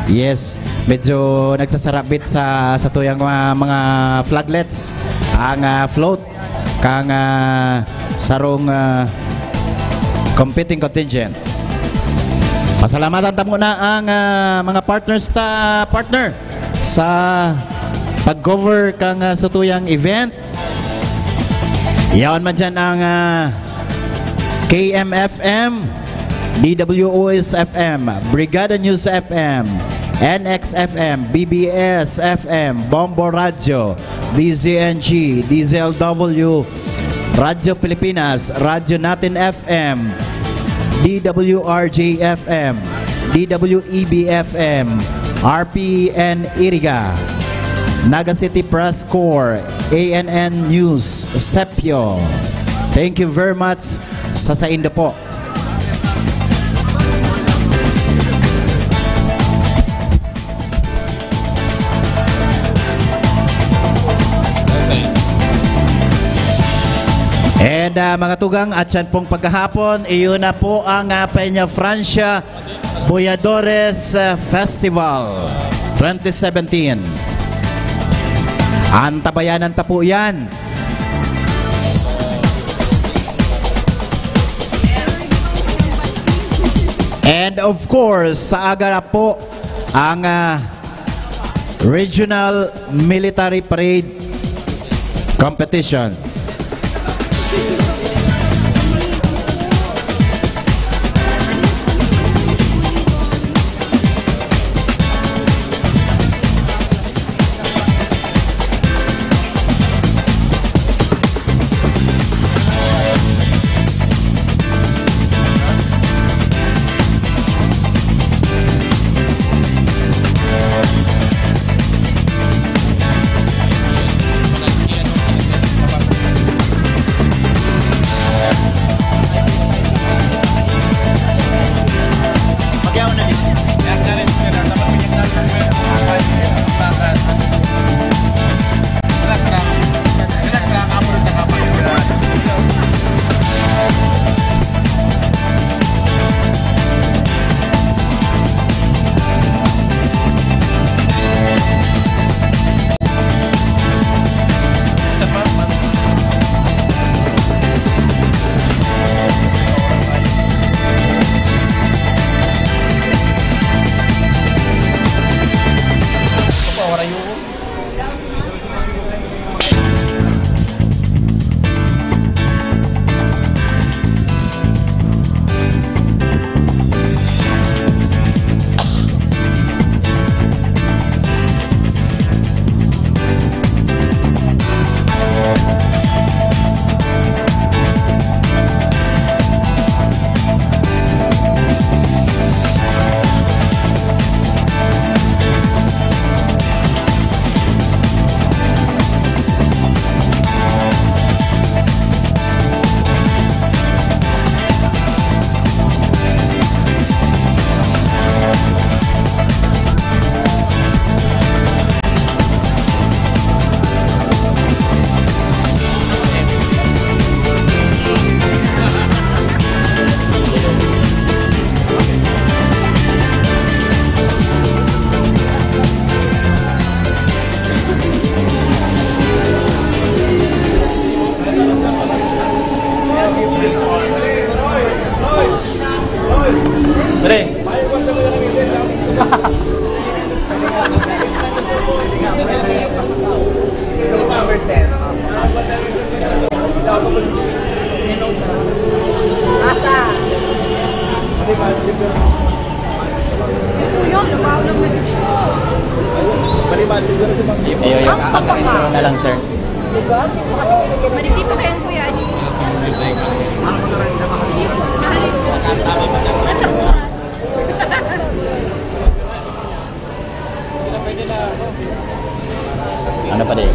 yes, medyo nagsasarabit sa, sa tuyang mga, mga flaglets ang, ah, float kang, ah, sarong, ah, competing contingent. Pasalamatan ta muna ang, ah, mga partners ta, partner, sa pag-cover kang, ah, satuyang event. Yaon man dyan ang, ah, K M F M, D W O S F M, Brigada News F M, N X F M, B B S F M, Bombo Radyo, D Z N G, D Z L W, Radyo Pilipinas, Radyo Natin F M, D W R J F M, D W E B F M, R P N Iriga, Naga City Press Corps, A N N News, Sepio, Thank you very much sa saindo po. And, ah, mga tugang, at yan pong paghahapon, iyon na po ang, ah, Peña Francia Boyadores, ah, Festival twenty seventeen. Antabayanan ta po yan. And of course, sa aga na po ang, ah, Regional Military Parade Competition. Pre. Asa? Ito yun, lumaw ng message ko. Iyo, iyo. Ang pasok ka. Intro na lang, sir. Diba? Kasi pinagyan Madidi pa kayang kuya, ano? Nasa oras. Ano pa, di?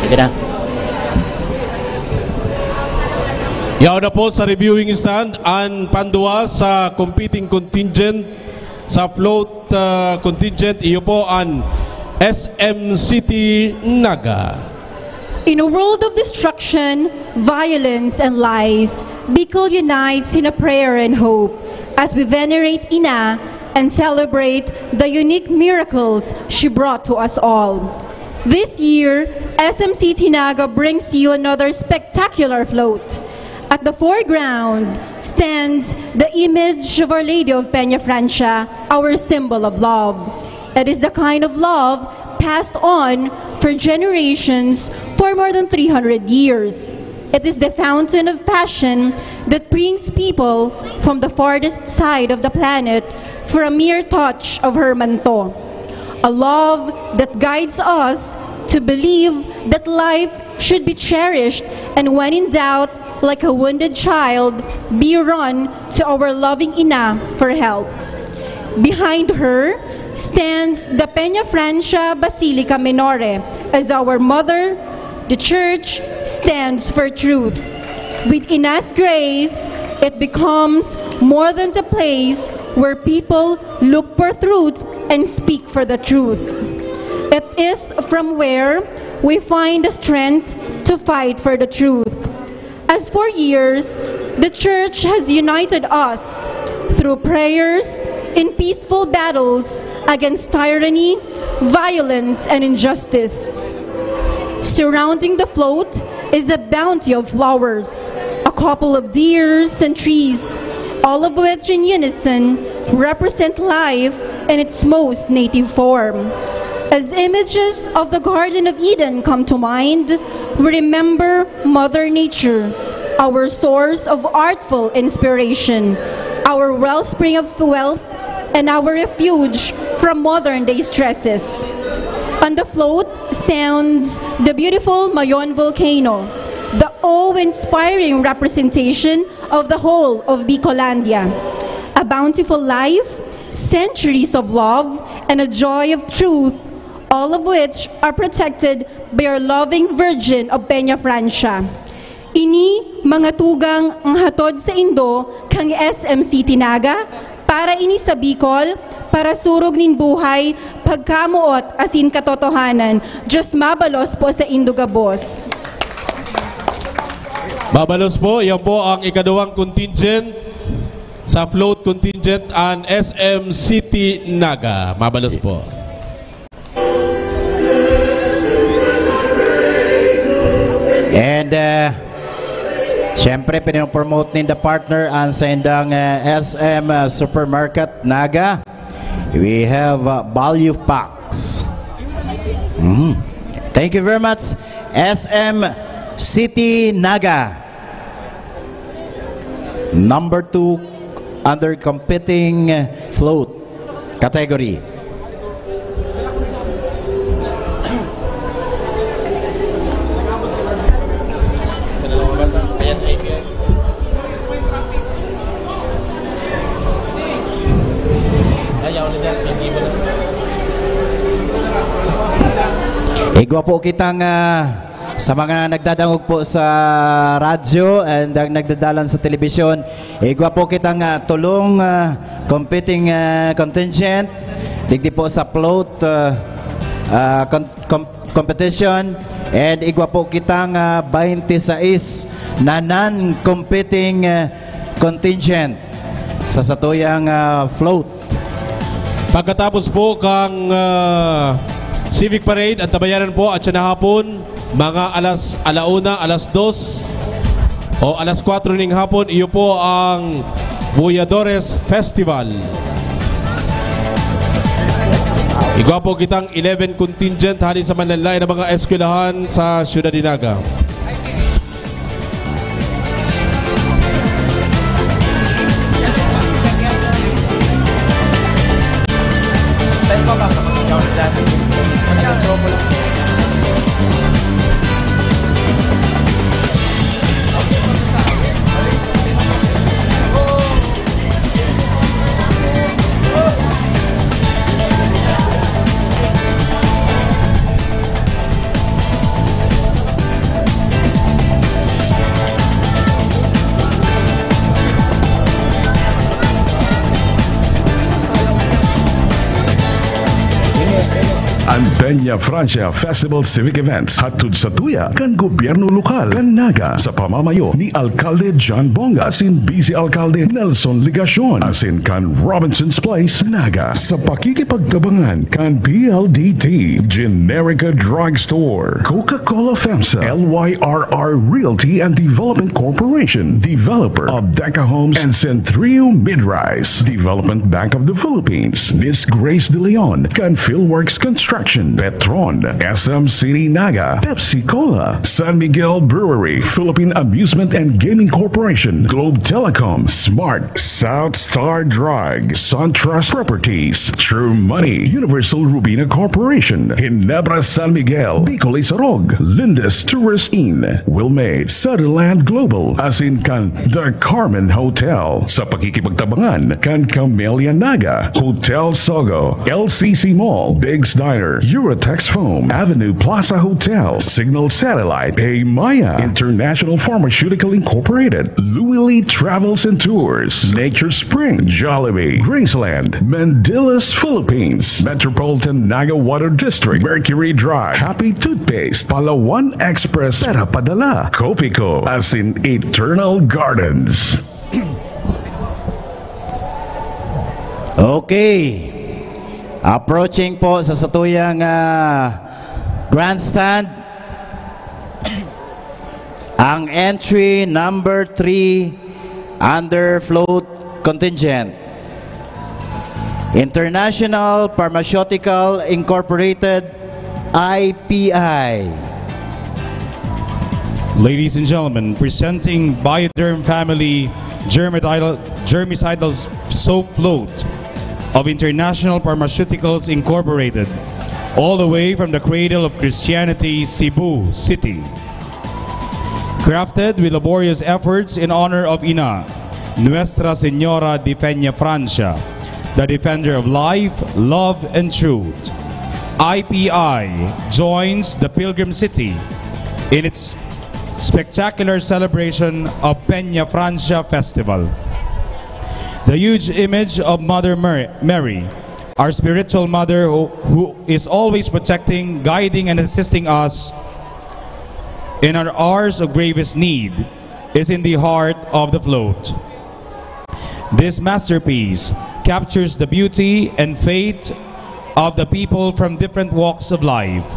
Sige na. Yaon na po sa reviewing stand an pandua sa competing contingent. Sa float, ah, contingent, iyo po an S M City Naga. In a world of destruction, violence, and lies, Bicol unites in a prayer and hope as we venerate Ina and celebrate the unique miracles she brought to us all. This year, S M City Naga brings to you another spectacular float. At the foreground stands the image of Our Lady of Peña Francia, our symbol of love. It is the kind of love passed on for generations for more than three hundred years. It is the fountain of passion that brings people from the farthest side of the planet for a mere touch of her manto. A love that guides us to believe that life should be cherished, and when in doubt, like a wounded child, be run to our loving Ina for help. Behind her stands the Peña Francia Basilica Minore as our mother, the church, stands for truth. With Ina's grace, it becomes more than a place where people look for truth and speak for the truth. It is from where we find the strength to fight for the truth. As for years, the church has united us through prayers in peaceful battles against tyranny, violence, and injustice. Surrounding the float is a bounty of flowers, a couple of deers and trees, all of which in unison represent life in its most native form. As images of the Garden of Eden come to mind, we remember Mother Nature, our source of artful inspiration, our wellspring of wealth, and our refuge from modern day stresses. On the float stands the beautiful Mayon volcano, the awe-inspiring representation of the whole of Bicolandia. A bountiful life, centuries of love, and a joy of truth, all of which are protected by our loving Virgin of Peñafrancia. Ini mga tugang ang hatod saindo kan S M City Naga, para ini sa Bicol, para surog nin buhay, pagkamoot asin katotohanan. Diyos mabalos po saindo gabos. Mabalos po, yan po ang ikaduwang contingent sa float contingent an S M City Naga. Mabalos po. And uh, syempre, pinopromote ninda, partner, ang saindang uh, S M uh, Supermarket Naga. We have uh, value packs. Mm. Thank you very much, S M City Naga. Number two under competing float category. Igwa po kitang uh, sa mga nagdadangog po sa radyo and ang nagdadalan sa telebisyon, igwa po kitang uh, tulong uh, competing uh, contingent digdi po sa float uh, uh, com- com- competition, and igwa po kitang uh, twenty-six na non-competing uh, contingent sa satuyang uh, float. Pagkatapos po kang uh, Civic Parade, ang tabayanan po at siya na hapon, mga alas alauna, alas dos, o alas kwatro ning hapon, iyo po ang Voyadores Festival. Igwa po kitang eleven contingent hali sa manlalay na mga eskwelahan sa Siyudad de Naga. Ang Peña Francia Festival Civic Events hatod sa tuya kan gobyerno lokal kan Naga sa pamamayo ni Alkalde John Bonga asin Vice Alkalde Nelson Legacion asin kan Robinson's Place, Naga, sa pakikipagtabangan kan P L D T, Generica Drugstore, Coca-Cola FEMSA, L Y R R Realty and Development Corporation, developer of Deca Homes and Centrio Midrise, Development Bank of the Philippines, Miss Grace De Leon, kan Philworks Construction, Petron, S M City Naga, Pepsi Cola, San Miguel Brewery, Philippine Amusement and Gaming Corporation, Globe Telecom, Smart, South Star Drug, SunTrust Properties, True Money, Universal Rubina Corporation, Ginebra San Miguel, Bicol Isarog, Lindes Tourist Inn, Wilmade, Sutherland Global, asin kan The Carmen Hotel. Sa pakikipagtabangan kan Camellia Naga, Hotel Sogo, L C C Mall, Big's Diner, Eurotex Foam, Avenue Plaza Hotel, Signal Satellite, Paymaya International Pharmaceutical Incorporated, Louis Lee Travels and Tours, Nature Spring, Jollibee, Graceland, Mandilas, Philippines, Metropolitan Naga Water District, Mercury Drive, Happy Toothpaste, Palawan Express, Pera Padala, Copico, as in Eternal Gardens. Okay. Approaching po sa satuyang ah, grandstand, ang entry number three under float contingent. International Pharmaceutical Incorporated, I P I. Ladies and gentlemen, presenting Bioderm Family Germicidal, Germicidal Soap Float of International Pharmaceuticals Incorporated, all the way from the cradle of Christianity, Cebu City. Crafted with laborious efforts in honor of Ina, Nuestra Señora de Peña Francia, the defender of life, love, and truth. I P I joins the Pilgrim City in its spectacular celebration of Peña Francia Festival. The huge image of Mother Mary, Mary, our spiritual mother who, who is always protecting, guiding, and assisting us in our hours of gravest need, is in the heart of the float. This masterpiece captures the beauty and faith of the people from different walks of life.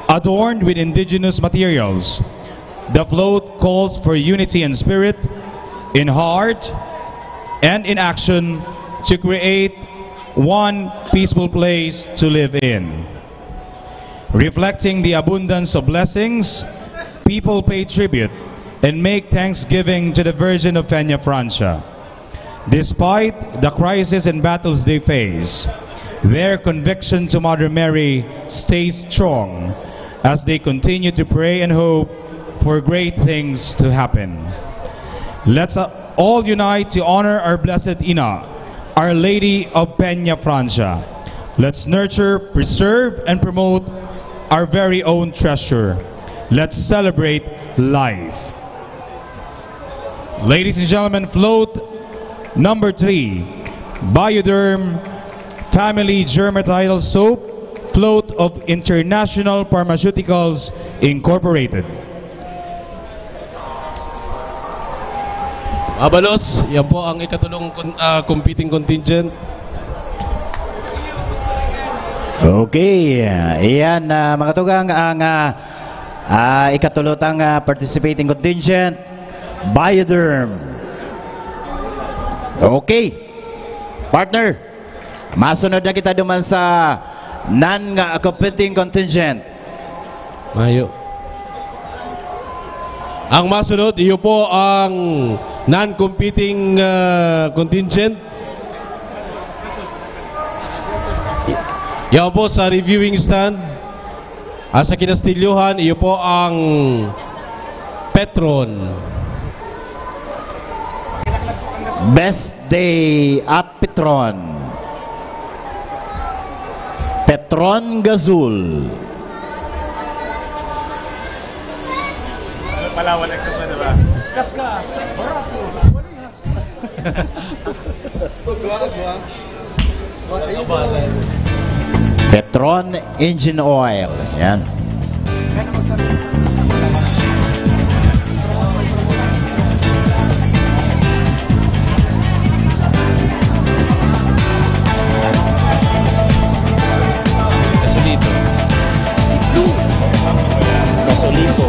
Adorned with indigenous materials, the float calls for unity in spirit, in heart, and in action to create one peaceful place to live in. Reflecting the abundance of blessings, people pay tribute and make thanksgiving to the Virgin of Peña Francia. Despite the crisis and battles they face, their conviction to Mother Mary stays strong as they continue to pray and hope for great things to happen. Let's uh, all unite to honor our Blessed Ina, Our Lady of Peña Francia. Let's nurture, preserve, and promote our very own treasure. Let's celebrate life. Ladies and gentlemen, float number three, Bioderm Family Germicidal Soap, Float of International Pharmaceuticals Incorporated. Mabalos, yan po ang ikatulong uh, competing contingent. Okay, iyan uh, mga tugang ang uh, uh, ikatulotang uh, participating contingent, Bioderm. Okay, partner, masunod na kita duman sa non-competing contingent. Mayo. Ang masunod, iyo po ang non-competing uh, contingent. Yan po sa reviewing stand. At sa kinastilyohan, iyo po ang Petron. Best day at Petron. Petron Gazul. Palawan Exos na diba? Kaskas! Baraso! Walihas! Petron Engine Oil. Yan. Gasolito. Gasolito.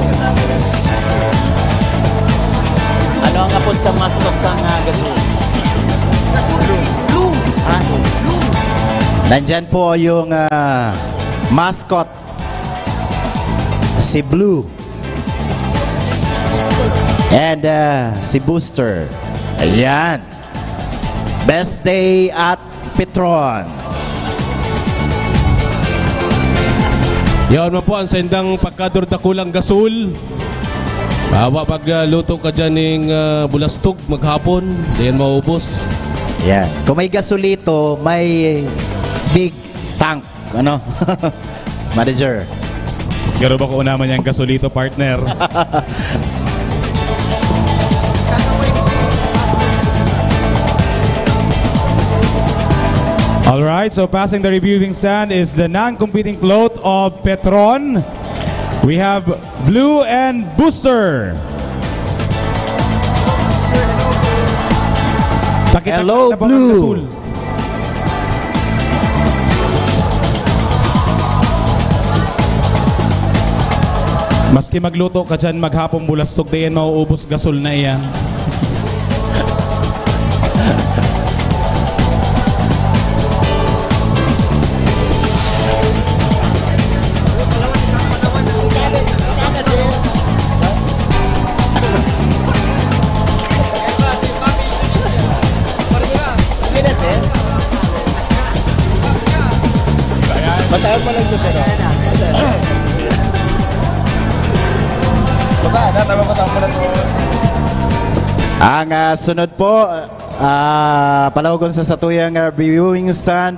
Ano ang apunta mascot ng uh, gasol? Blue. Ah, blue. Nandyan po yung uh, mascot. Si Blue. And uh, si Booster. Ayan. Best day at Petron. Yaon man po ang sendang pagkadurdakulang gasol. Bawa pag uh, luto ka dyan ng uh, bulastog maghapon, diyan maubos. Yan. Kung may gasolito, may big tank. Ano? Manager. Garo ba ko naman yung gasolito, partner? All right, so passing the reviewing stand is the non-competing float of Petron. We have Blue and Booster. Pakita Hello, ka na ba Blue. Ang gasol? Maski magluto ka dyan, maghapong bulasog, di yan mauubos gasol na iyan. Matagal pa lang ito, sir. Basta, na, tama, matagal pa lang ito. Ang, ah, sunod po, ah, palawagon sa satuyang, ah, viewing stand,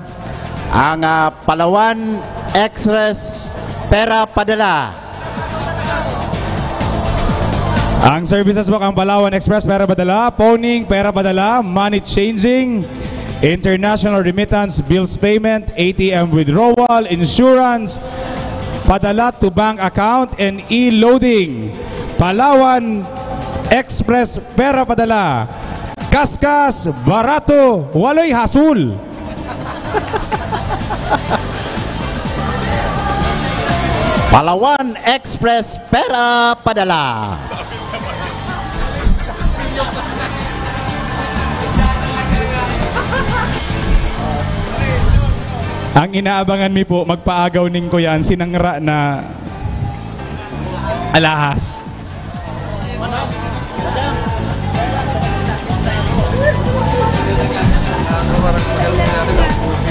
ang, ah, Palawan Express Pera Padala. Ang services po kang Palawan Express Pera Padala, phoning, pera padala, money changing, international remittance, bills payment, A T M withdrawal, insurance, padala to bank account, and e-loading. Palawan Express Pera Padala. Kaskas, barato, waloy hasol. Palawan Express Pera Padala. Ang inaabangan mi po, magpaagaw ning kuyan, sinangra na alahas.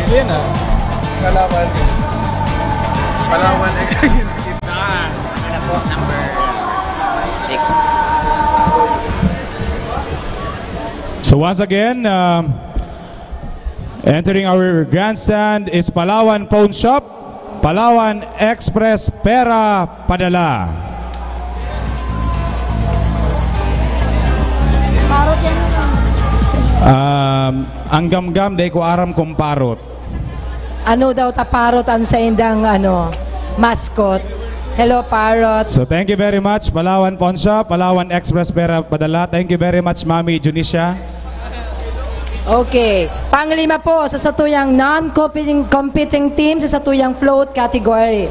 Ayan ah. Palawan. Palawan. Ano po, number six. So once again, um, entering our grandstand is Palawan Pawn Shop, Palawan Express Pera Padala. Parot yan. Um, ang gamgam, di ko aram kung parot. Ano daw ta parot ang saindang, ano, mascot? Hello, parot. So, thank you very much, Palawan Pawn Shop, Palawan Express Pera Padala. Thank you very much, Mami Junisia. Okay. Panglima po sa satuyang non-competing, competing team sa satuyang float category.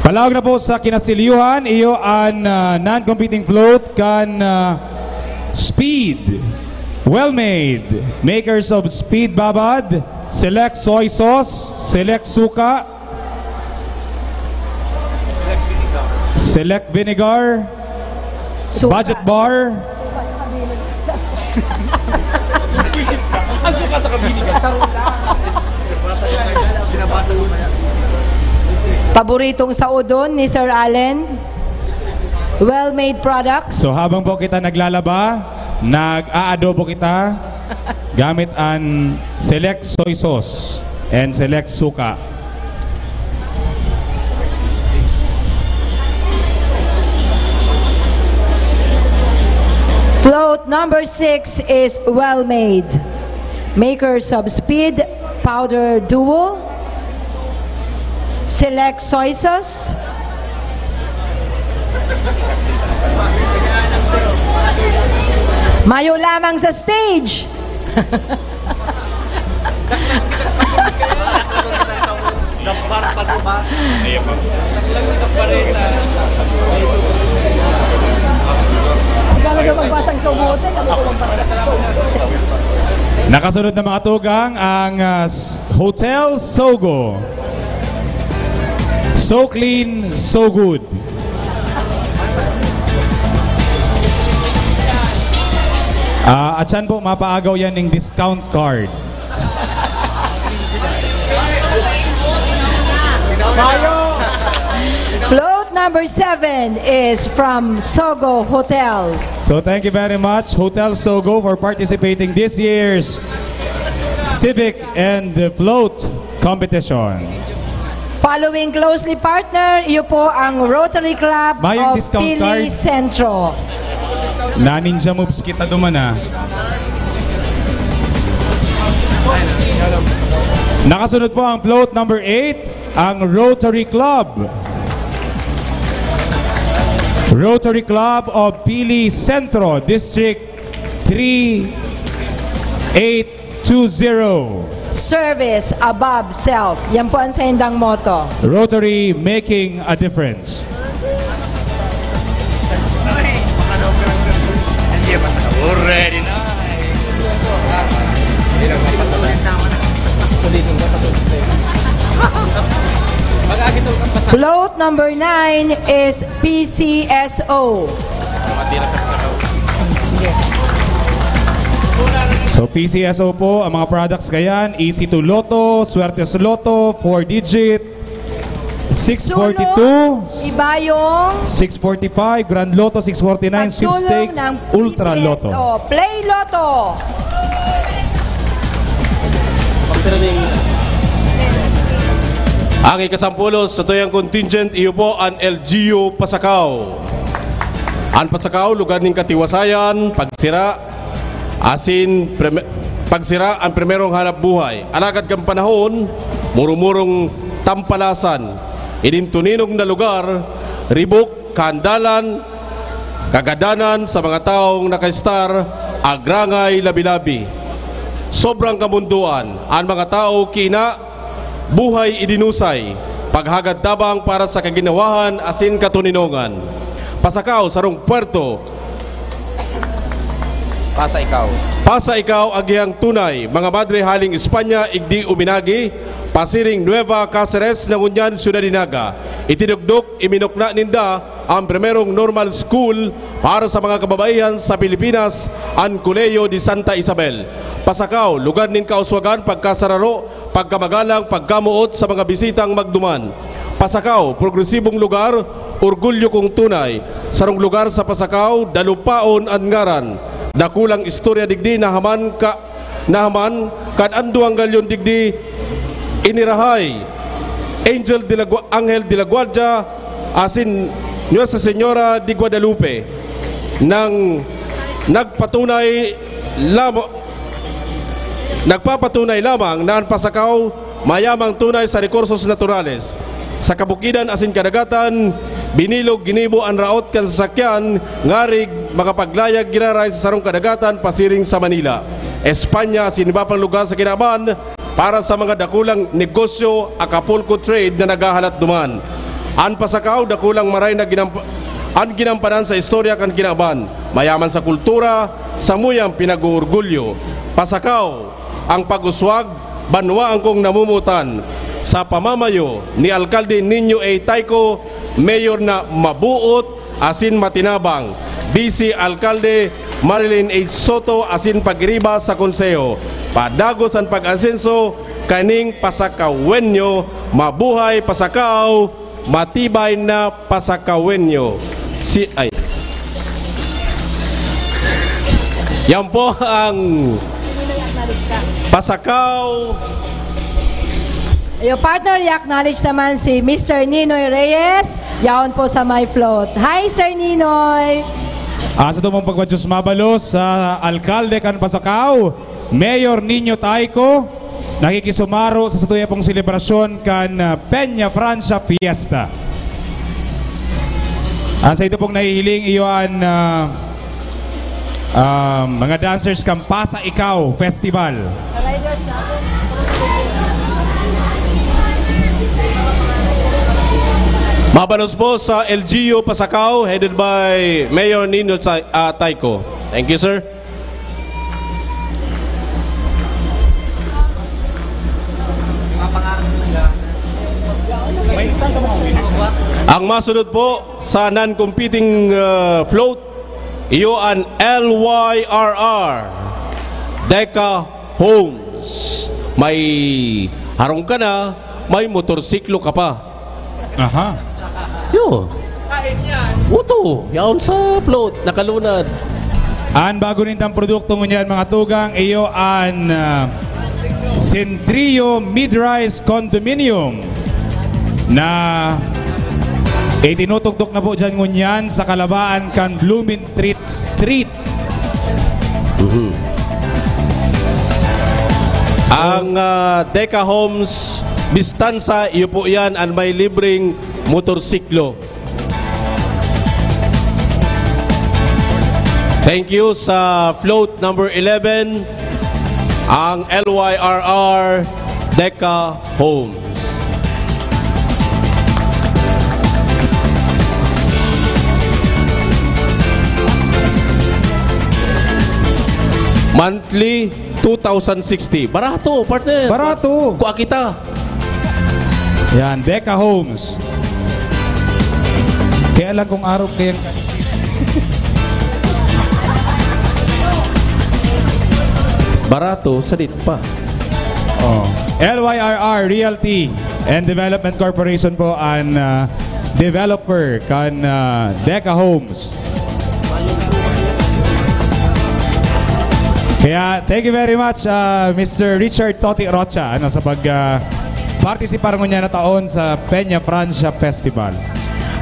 Palaog na po sa kinasilyuhan, iyo an, ah, non-competing float kan, ah, Speed. Well made. Makers of Speed Babad, Select Soy Sauce, Select Suka, Select Vinegar, Suka. Budget Bar. Ang suka sa kabiligan. Paboritong saudon ni Sir Allen. Well-made products. So, habang po kita naglalaba, nag-aadobo kita gamit an Select Soy Sauce and Select Suka. Float number six is Well Made. Makers of Speed Powder Duo, Select Soy Sauce. Mayo lamang sa stage. Nagbar pa, di ba? Ang gano'n daw magbasang sumote, kami ko magbasang sumote. Nakasunod na, mga tugang, ang, ah, s-, Hotel Sogo. So clean, so good. Ah, at saan po mapaagaw yan ning discount card? Float number seven is from Sogo Hotel. So thank you very much, Hotel Sogo, for participating this year's Civic and Float Competition. Following closely, partner, iyo po ang Rotary Club Mayong of discount Pili card. Centro. Na-ninja moves kita duman, ah. Nakasunod po ang float number eight, ang Rotary Club. Rotary Club of Pili Centro, District three eight two zero. Service above self. Yan po ang saindang motto. Rotary, making a difference. Ready na. Float number nine is P C S O. So P C S O po, ang mga products kayan, Easy to Lotto, Suertes Lotto, four digit, six forty-two, Ibayong six forty-five, Grand Lotto six forty-nine, pagtulong Sweepstakes, ng Ultra P C S O. Lotto. Play Lotto. Ang ikasampulos sa tuyang contingent, iyo po an L G U Pasacao. An Pasacao, lugar nin katiwasayan, pagsira, asin preme- pagsira ang primerong hanap buhay. Alagad kan panahon, murumurong tampalasan. Ining tuninog na lugar, ribok, kaandalan, kagadanan sa mga taong nakaistar, agrangay labi-labi. Sobrang kamundoan, an mga tao kina buhay idinusay, paghagad tabang para sa kaginawahan asin katoninongan. Pasakaw, sarong puerto. Pasa ikaw. Pasa ikaw, agihang tunay, mga madre haling Espanya, igdi uminagi, pasiring Nueva Caceres na ngunyan Ciudad de Naga. Itinugdok, iminukna ninda ang primerong normal school para sa mga kababaihan sa Pilipinas, ang Kolehiyo de Santa Isabel. Pasakaw, lugar nin kauswagan, pagkasararo, pagkamagalang, pagkamoot sa mga bisitang magduman. Pasakaw, progresibong lugar, orgulyo kong tunay. Sarong lugar sa Pasakaw, Dalupaon an ngaran. Dakulang istorya digdi na haman ka, na haman kan an duwang galyon digdi inirahay, Angel de la Gua-, Angel de la Guardia, asin Nuestra Señora de Guadalupe, nang nagpatunay lamang Nagpapatunay lamang na an Pasakaw mayamang tunay sa rekursos naturales. Sa kabukidan asin kadagatan, binilog ginibo an raot kan sasakyan ngarig makapaglayag giraray sa sarong kadagatan pasiring sa Manila, Espanya asin iba pang lugar sa kinaban para sa mga dakulang negosyo, Acapulco trade na naghahalat duman. An Pasakaw, dakulang maray na ginamp- an ginampanan sa istorya kan kinaban. Mayaman sa kultura, samuyang pinag-oorgulyo. Pasakaw, ang pag-uswag, banwaan kong namumutan, sa pamamayo ni Alkalde Nino A. Tayco, mayor na mabuot asin matinabang, Vice Alkalde Marilyn H. Soto asin pag-iriba sa konseho. Padagos an pag-asenso kaning Pasakawenyo. Mabuhay Pasakaw! Matibay na Pasakawenyo. Si, ay. Yan po ang Pasakaw. Iyo, partner, i-acknowledge naman si Mister Ninoy Reyes. Yaon po sa may float. Hi, Sir Ninoy! Asa to mong pagpadyos mabalos sa alkalde kan Pasakaw, Mayor Nino Tayco, nakikisumaro sa satuya pong selebrasyon kan ah, Peña Francia Fiesta. Ang sa ito pong nahihiling iyo an ah, ah, mga dancers kan Pasa Ikaw Festival. Mabalos po sa L G U Pasacao, headed by Mayor Nino Tay- ah, Tayco. Thank you, sir. Ang masunod po sa non-competing uh, float, iyo an L Y R R Deca Homes. May harong ka na, may motorsiklo ka pa. Aha. Yo. Uto, yaon sa float, nakalunad. An bago nindang produkto ngunyan, mga tugang, iyo an ah, Centrio Mid-Rise Condominium na itinutugdok na po dyan ngunyan sa kalabaan kan Blumentritt Street. Mhm. Ang ah, Deca Homes Bistanza, iyo po yan, ang may libreng motorsiklo. Thank you sa float number eleven, ang L Y R R Deca Homes. Monthly, two thousand sixty. Barato, partner. Barato. Kuha kita. Yan, Deca Homes. Kaya lang kung araw kayang Barato, sadit pa. Oh. L Y R R Realty and Development Corporation po ang ah, developer kan ah, Deca Homes. Kaya thank you very much ah, Mister Richard Toti Rocha ano sa pag ah, partisipar ngunyan na taon sa Peña Francia Festival.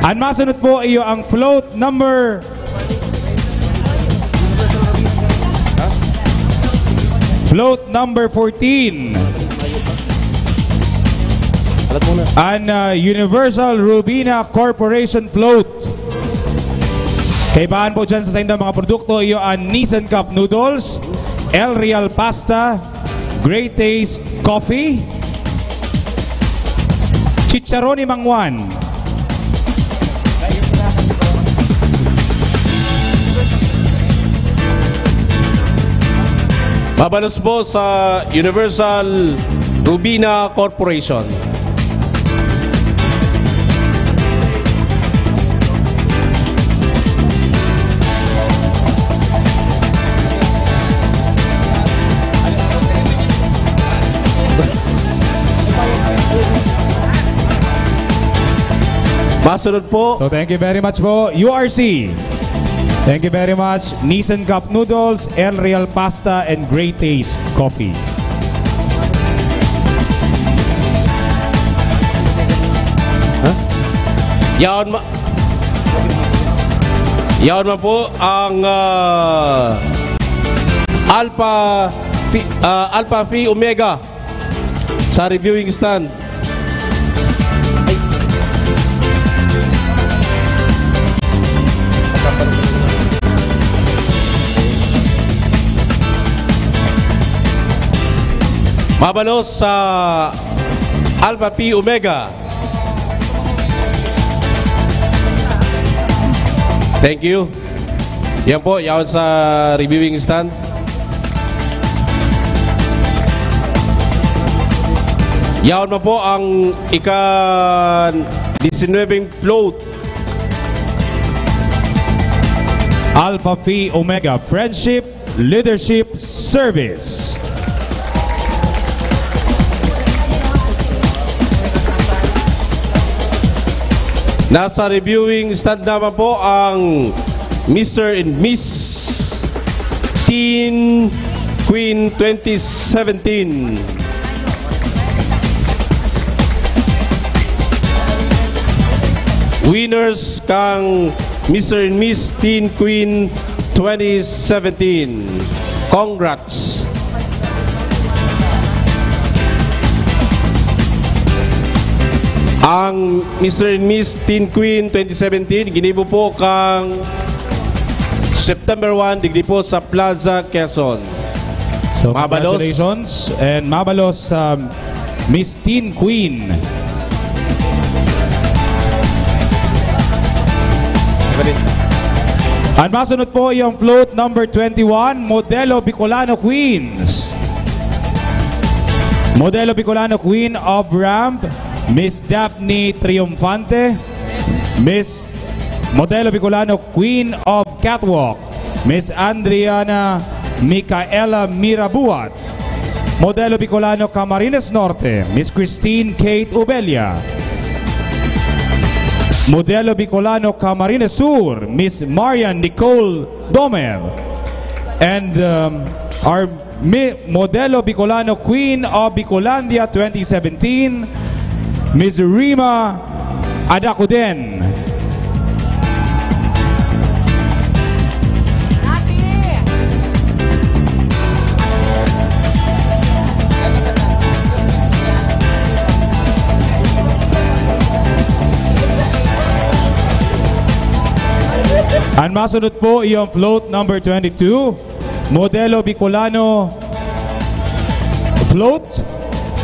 Ang masunod po iyo ang float number Float number fourteen. An ah, Universal Rubina Corporation Float. Kaibahan po dyan sa saindang mga produkto, iyo ang Nissan Cup Noodles, El Real Pasta, Great Taste Coffee, Chicharon ni Mangwan. Mabalos po sa Universal Rubina Corporation. Masunod po. So thank you very much po, U R C. Thank you very much. Nissan Cup Noodles, El Real Pasta, and Great Taste Coffee. Yaon ma Yaon man po ang ah, Alpha Phi, ah, Alpha Phi Omega sa reviewing stand. Mabalos sa Alpha Phi Omega. Thank you. Yan po, yaon sa reviewing stand. Yaon man po ang ika-disinwebeng float. Alpha Phi Omega Friendship Leadership Service. Nasa reviewing stand naman po ang Mister and Miss Teen Queen twenty seventeen. Winners kang Mister and Miss Teen Queen twenty seventeen. Congrats! Ang Mister and Miss Teen Queen twenty seventeen ginibo po kang September one, digdi po sa Plaza Quezon. So, Mabalos. Congratulations and mabalos sa Miss Teen Queen. Ang masunod po yung float number twenty-one, Modelo Bicolano Queens. Modelo Bicolano Queen of Ramp, Miss Daphne Triunfante, Miss Modelo Bicolano Queen of Catwalk, Miss Andriana Micaela Mirabuat, Modelo Bicolano Camarines Norte, Miss Christine Kate Ubelia, Modelo Bicolano Camarines Sur, Miss Marian Nicole Domer, And um, our Mi- Modelo Bicolano Queen of Bicolandia twenty seventeen, Miss Rima Adacuden. Ang masunod po, yung float number twenty-two, Modelo Bicolano Float,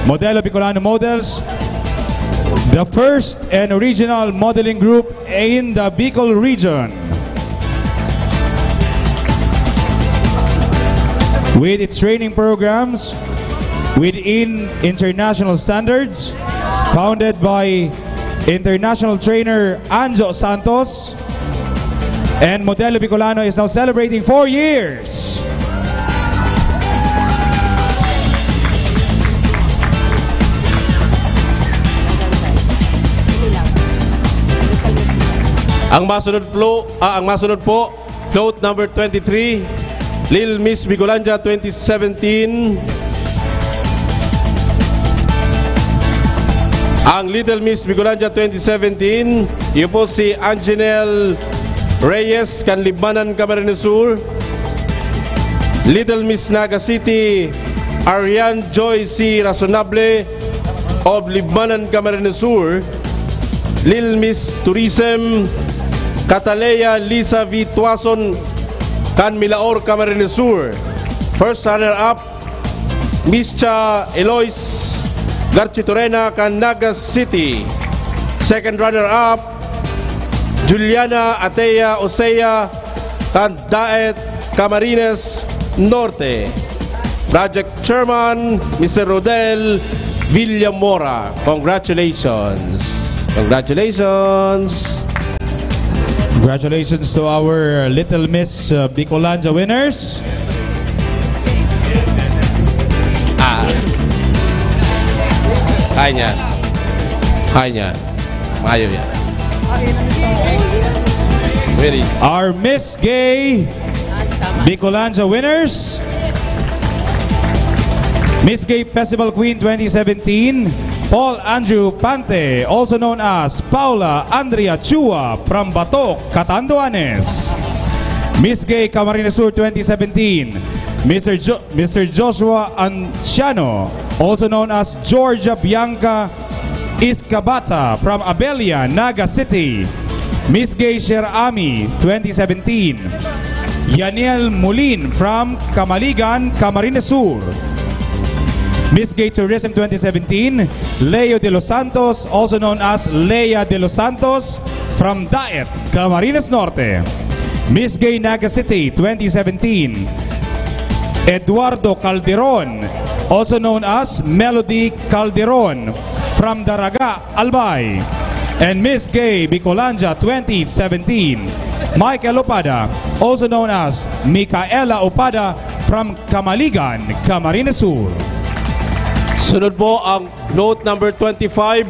Modelo Bicolano Models, the first and original modeling group in the Bicol region. With its training programs within international standards, founded by international trainer Anjo Santos, and Modelo Bicolano is now celebrating four years. Ang masunod flow, ah, ang masunod po, float number twenty-three, Lil Miss Bicolandia twenty seventeen. Ang Little Miss Bicolandia twenty seventeen, iyo po si Angenel Reyes kan Libmanan, Camarines Sur. Little Miss Naga City, Arian Joy C. Razonable of Libmanan, Camarines Sur. Lil Miss Tourism, Cataleya Lisa V. Tuason kan Milaor, Camarines Sur. First runner-up, Miss Cha Eloise Garchitorena kan Naga City. Second runner-up, Juliana Atea Osea kan Daet, Camarines Norte. Project Chairman, Mister Rodel Villamora. Congratulations! Congratulations! Congratulations to our Little Miss, uh, Bicolandia winners. Ah. Kaya niya. Kaya niya. Maayo yan. Very. Our Miss Gay Bicolandia winners. Miss Gay Festival Queen twenty seventeen, Paul Andrew Pante, also known as Paula Andrea Chua from Bato, Catanduanes. Miss Gay Camarines Sur twenty seventeen, Mister Jo-, Mister Joshua Anciano, also known as Georgia Bianca Iscabata from Abella, Naga City. Miss Gay Sher Ami twenty seventeen, Yaniel Mulin from Camaligan, Camarines Sur. Miss Gay Tourism twenty seventeen, Leo de los Santos, also known as Lea de los Santos, from Daet, Camarines Norte. Miss Gay Naga City twenty seventeen, Eduardo Calderon, also known as Melody Calderon, from Daraga, Albay. And Miss Gay Bicolandia twenty seventeen, Michael Opada, also known as Micaela Opada, from Camaligan, Camarines Sur. Sunod po ang float number twenty-five.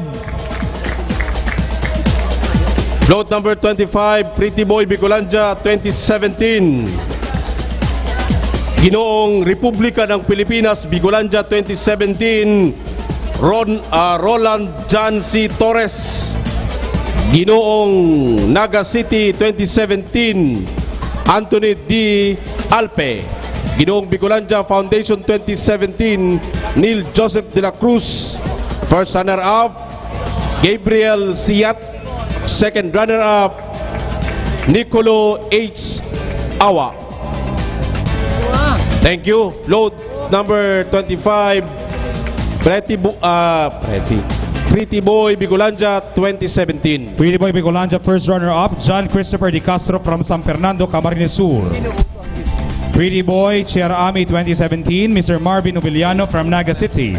Float number twenty-five, Pretty Boy Bicolandia twenty seventeen. Ginoong Republika ng Pilipinas, Bicolandia twenty seventeen, Ron, ah, Roland John C. Torres. Ginoong Naga City twenty seventeen, Anthony D. Alpe. Ginoong Bicolandia Foundation twenty seventeen, Neil Joseph de la Cruz. First runner-up, Gabriel Siat. Second runner-up, Nicolo H. Awa. Thank you. Float number twenty-five, Pretty Bo-, ah, Pretty. Pretty Boy Bicolandia twenty seventeen. Pretty Boy Bicolandia, first runner-up, John Christopher De Castro from San Fernando, Camarines Sur. Pretty Boy Cherami twenty seventeen, Mister Marvin Nobiliano from Naga City.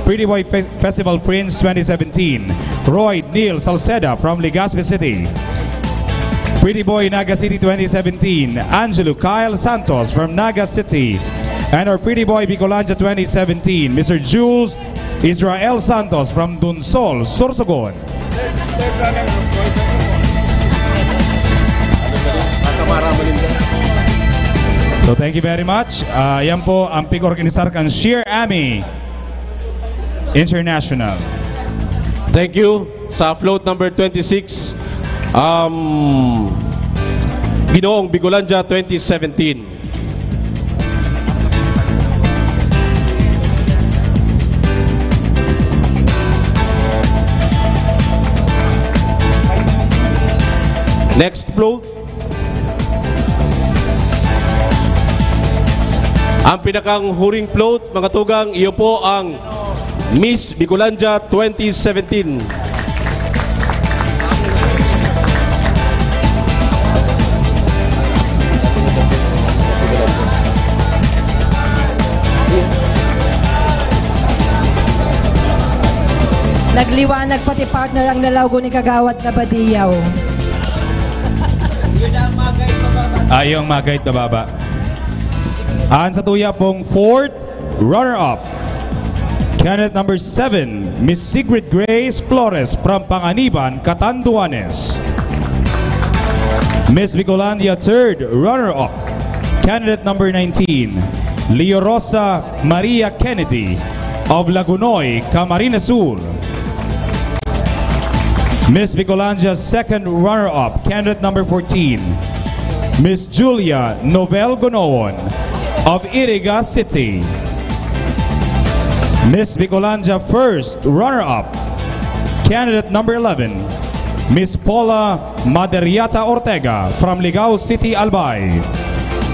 Pretty Boy Fe-, Festival Prince twenty seventeen, Roy Neil Salceda from Legazpi City. Pretty Boy Naga City twenty seventeen, Angelo Kyle Santos from Naga City. And our Pretty Boy Bicolandia twenty seventeen, Mister Jules Israel Santos from Dunsol, Sorsogon. So, Thank you very much. Ah, yan po ang pig-organisar kan Sheer Ami International. Thank you. Sa float number twenty-six, um, Ginoong Bicolandia twenty seventeen. Next float. Ang pinakang huring float, mga tugang, iyo po ang Miss Bicolandia twenty seventeen. Nagliwanag pati partner ang lalawgo ni Kagawad na Badiyaw. Ayaw mag-guide pababa. Ang satuya pong fourth runner-up, candidate number seven, Miss Sigrid Grace Flores from Panganiban, Catanduanes. Miss Bicolandia third runner-up, candidate number nineteen, Leo Rosa Maria Kennedy of Lagunoy, Camarines Sur. Miss Bicolandia second runner-up, candidate number fourteen, Miss Julia Novel Gonoon of Iriga City. Miss Bicolandia first runner-up, candidate number eleven, Miss Paula Maderiata Ortega from Ligao City, Albay.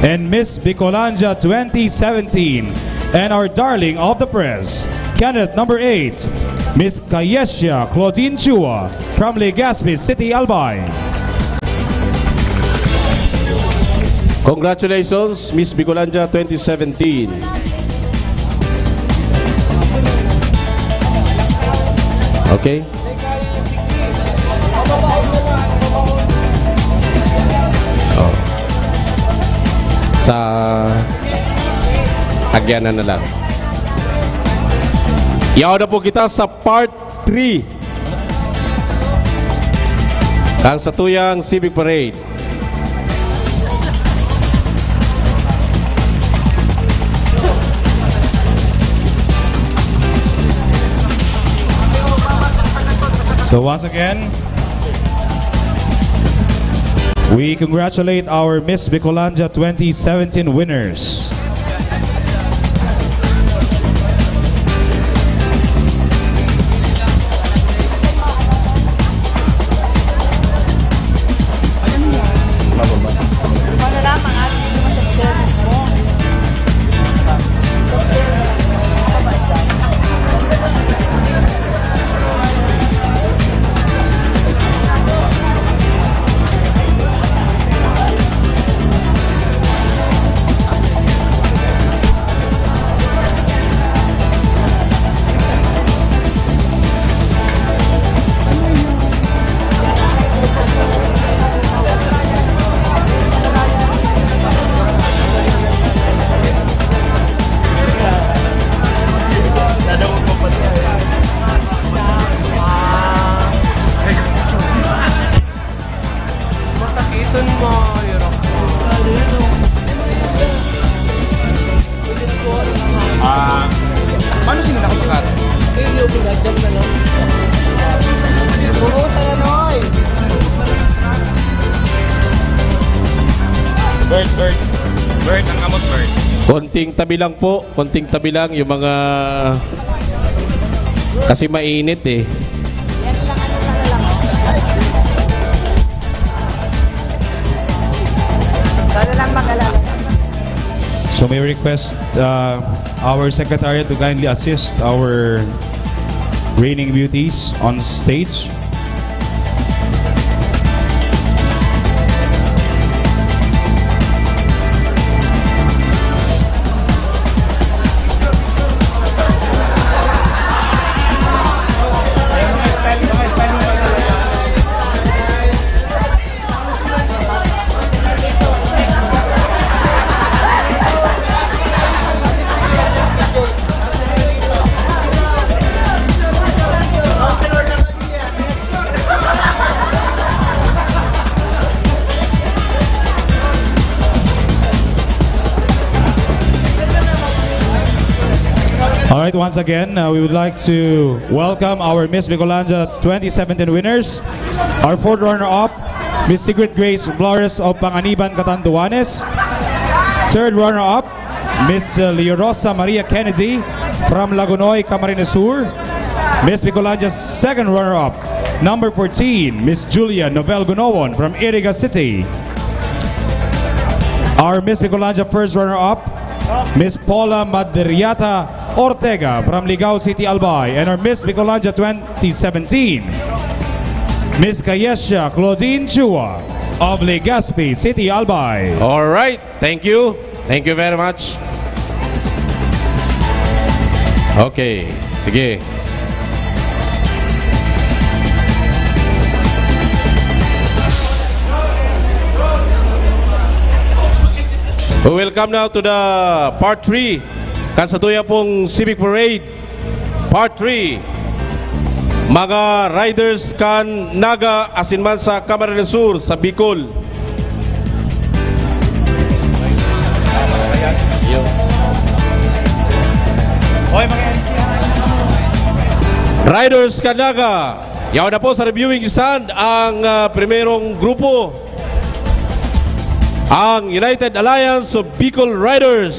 And Miss Bicolandia twenty seventeen, and our darling of the press, candidate number eight, Miss Kayesia Claudine Chua from Legazpi City, Albay. Congratulations, Miss Bicolandia twenty seventeen. Okay. Oh. Sa agyanan na lang. Yaw na po kita sa part three. Ang satuyang Civic Parade. So once again, we congratulate our Miss Bicolandia twenty seventeen winners. Matakiton mo, hirap mo. Ah, paano sila nakasakat? Hindi, yung pinadyan na lang. Oo, Saranoy! Bert, Bert. Bert, ang kamot, Bert. Konting tabi lang po. Konting tabi lang yung mga, kasi mainit eh. Yan lang, ano lang, lang. Sana lang mag-alala. So may request, uh, our secretariat to kindly assist our reigning beauties on stage. All right, once again, uh, we would like to welcome our Miss Bicolandia twenty seventeen winners. Our fourth runner-up, Miss Secret Grace Flores of Panganiban, Catanduanes. Third runner-up, Miss, uh, Leorosa Maria Kennedy from Lagonoy, Camarines Sur. Miss Bicolandia's second runner-up, number fourteen, Miss Julia Novel Gunoon from Iriga City. Our Miss Bicolandia first runner-up, Miss Paula Madriata Ortega from Ligao City, Albay, and our Miss Bicolandia twenty seventeen, Miss Kayesha Claudine Chua of Legazpi City, Albay. All right. Thank you. Thank you very much. Okay. Sige. We will come now to the part three kan satuya pong Civic Parade. Part three. Mga riders kan Naga asin man sa Camarines Sur, sa Bicol. Riders kan Naga, yaon na po sa reviewing stand ang, ah, primerong grupo. Ang United Alliance of Bicol Riders.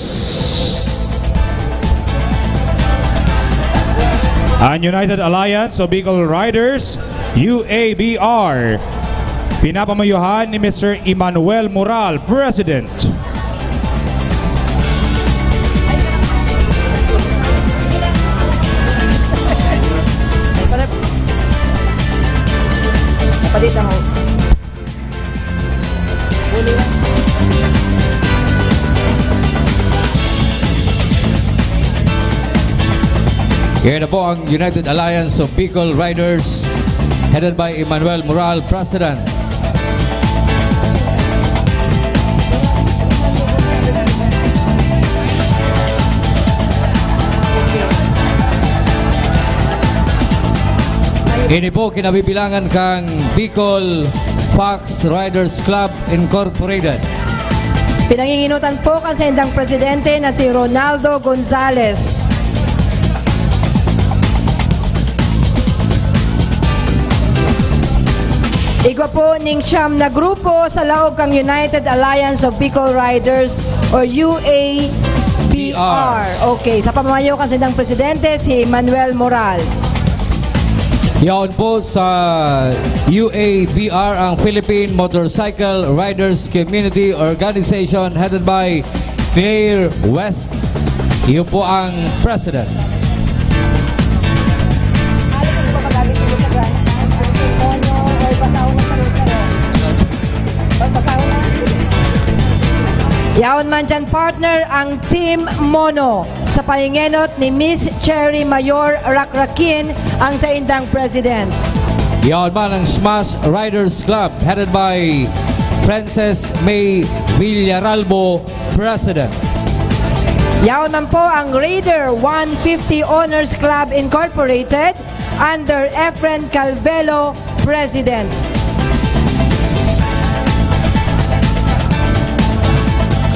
Ang United Alliance of Bicol Riders, U A B R. Pinapamayohan ni Mister Emmanuel Moral, President. Napalit ako. Yan na po ang United Alliance of Bicol Riders, headed by Emmanuel Moral, President. Ini po kinabibilangan kan Bicol Fox Riders Club Incorporated. Pinanginginutan po kan saindang presidente na si Ronaldo Gonzales. Igwa po ning siyam na grupo sa laog kan United Alliance of Bicol Riders or U A B R. Okay, sa pamamayo kan saindang presidente, si Emmanuel Moral. Yaon po sa U A B R ang Philippine Motorcycle Riders Community Organization, headed by Claire West. Iyo po ang president. Yaon man dyan, partner, ang Team Mono. Sa pahingenot ni Miss Cherry Mayor Rakrakin ang saindang president. Yaon man ang Smash Riders Club, headed by Princess May Villaralbo, President. Yaon man po ang Raider one fifty Honors Club Incorporated under Efren Calvelo, President.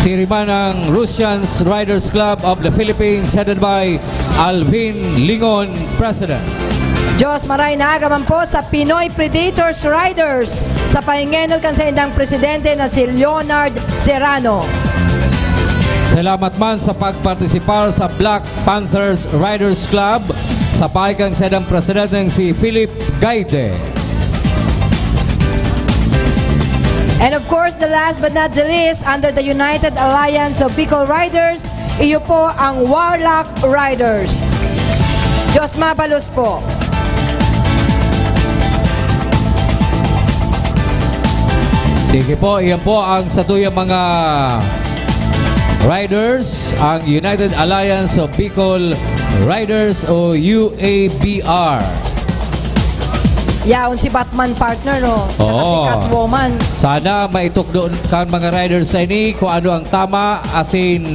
Siring man ang Russians Riders Club of the Philippines, headed by Alvin Lingon, President. Diyos maray na aga man po sa Pinoy Predators Riders sa pahingenot kan saindang presidente na si Leonard Serrano. Salamat man sa pagpartisipar sa Black Panthers Riders Club sa pahay kan saindang presidenteng si Philip Gaite. And of course, the last but not the least, under the United Alliance of Bicol Riders, iyo po ang Warlock Riders. Diyos mabalos po. Sige po, iyan po ang satuyang mga riders, ang United Alliance of Bicol Riders o U A B R. Yaon si Batman, partner, no? Tsaka si Oo. Catwoman. Sana maitukdo kan mga riders na ini kung ano ang tama, asin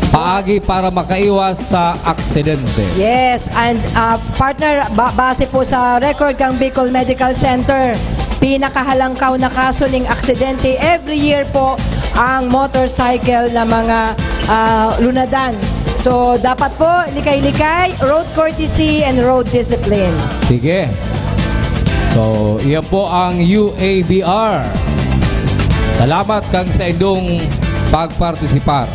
paagi para makaiwas sa aksidente. Yes, and, uh, partner, ba-, base po sa record kang Bicol Medical Center, pinakahalangkaw na kaso ning aksidente every year po ang motorcycle na mga, ah, lunadan. So, dapat po, likay-likay, road courtesy and road discipline. Sige. So, iyan po ang U A B R. Salamat kan saindong pagpartisipar.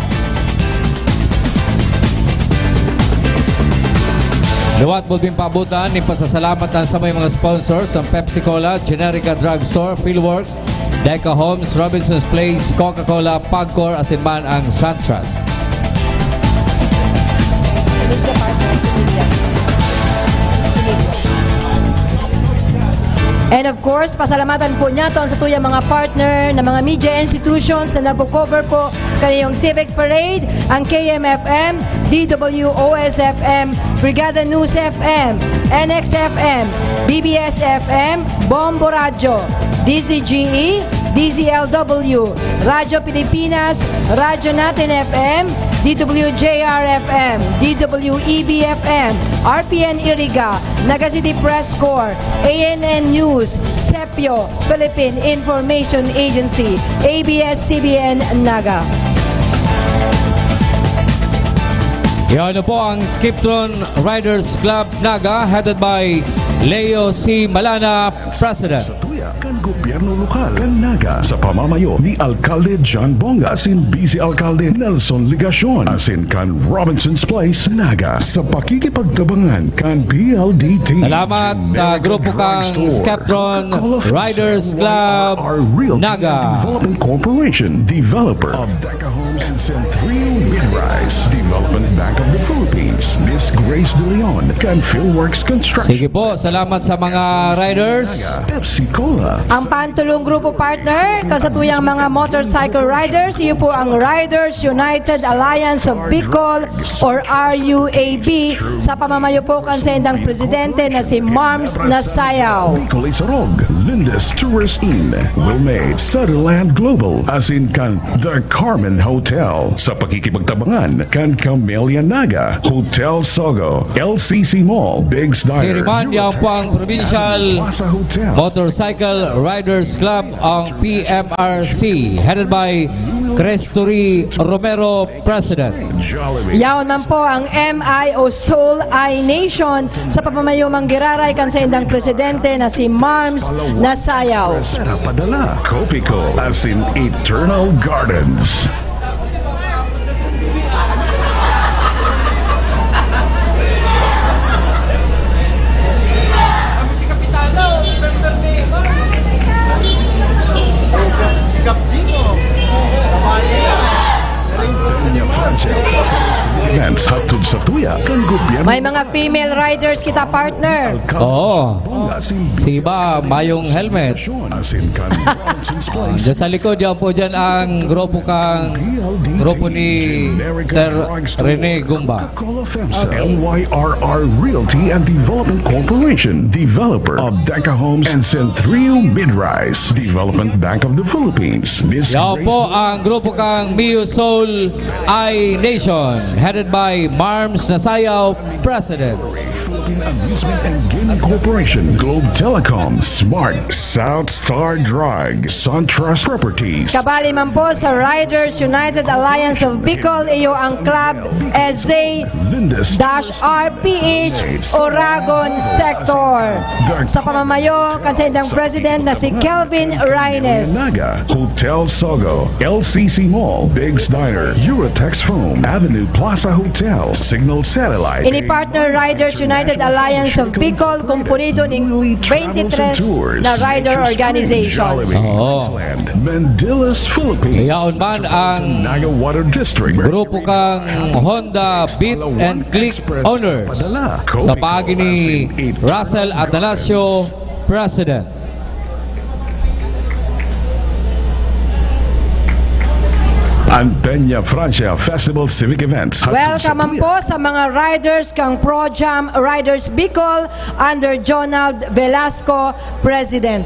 Liwat mo din paabutan nin pasasalamatan sa may mga sponsors, ang Pepsi Cola, Generica Drugstore, Philworks, Deca Homes, Robinson's Place, Coca-Cola, Pagcor, asin man ang SunTrust. And of course, pasalamatan po niyato ang satuyang mga partner na mga media institutions na nagko-cover po kaniyong Civic Parade, ang K M F M, D W O S F M, Brigada News F M, N X F M, B B S F M, Bombo Radyo, D Z G E, D Z L W, Radyo Pilipinas, Radyo Natin F M, D W J R F M, D W E B F M, R P N Iriga, Naga City Press Corps, A N N News, Sepio, Philippine Information Agency, A B S C B N Naga. Yan na po ang Skipton Riders Club Naga, headed by Leo C. Malana, President. Sa tuya kan gobyerno lokal kan Naga sa pamamayo ni Alkalde John Bonga asin Vice Alkalde Nelson Legacion asin kan Robinson's Place Naga sa pakikipagtabangan kan P L D T. Salamat sa grupo kang Skeptron Riders Club Naga. Development Corporation, developer of Deca Homes and Centrio Midrise, Development Bank of the Philippines, Miss Grace De Leon, kan Philworks Construction. Sige po, salamat sa mga riders. Pepsi Cola. Ang pantulong grupo partner, kasatuyang mga motorcycle riders, iyo po ang Riders United Alliance of Bicol or R U A B, sa pamamayo po kan saindang presidente na si Marms Nasayaw. Bicol Isarog, Linda's Tourist Inn, Wilmade, Sutherland Global, asin kan The Carmen Hotel. Sa pakikipagtabangan kan Camellia Naga, Hotel Sogo, L C C Mall, Biggs Diner, Siriman, yan po ang Provincial Plaza Hotel. Motorcycle Riders Club, ang P M R C, headed by Crestory Romero, President. Jollibee. Yaon man po ang M I o Seoul I Nation sa pamamayumang giraray kan saindang presidente na si Marms Nasayaw. Pera padala, Copico, asin Eternal Gardens. Hatod sa tuya kan gobyerno. May mga female riders kita, partner. Oo. Si iba, mayong helmet. Diyan sa likod, yan po dyan ang grupo kang grupo ni Sir Rene Gumba. L Y R R Realty and Development Corporation, developer of Deca Homes and Centrio Midrise, Development Bank of the Philippines. Miss Yan po ang grupo kang Mio Soul I Nation, headed by Marms Nasayaw, President. Philippine Amusement and Gaming Corporation, Globe Telecom, Smart, South Star Drug, SunTrust Properties. Kabali man po sa Riders United Alliance of Bicol, iyo ang Club S A dash R P H Oragon Sector. Sa pamamayo kan saindang president na si Kelvin Rines. Naga, Hotel Sogo, L C C Mall, Biggs Diner, Eurotex Foam, Avenue Plaza Hotel, Signal Satellite. Ini partner Riders United Alliance of Bicol, kumpunido ning twenty-three na rider organizations. Oo. Mandilas, Philippines. Yaon man ang Naga Water District. Grupo kang Honda Beat and Click Owners sa paagi ni Russell Atanasio, President. Ang Peña Francia Festival Civic Events. Welcome man po sa mga riders kang Pro Jam Riders Bicol under Jonald Velasco, President.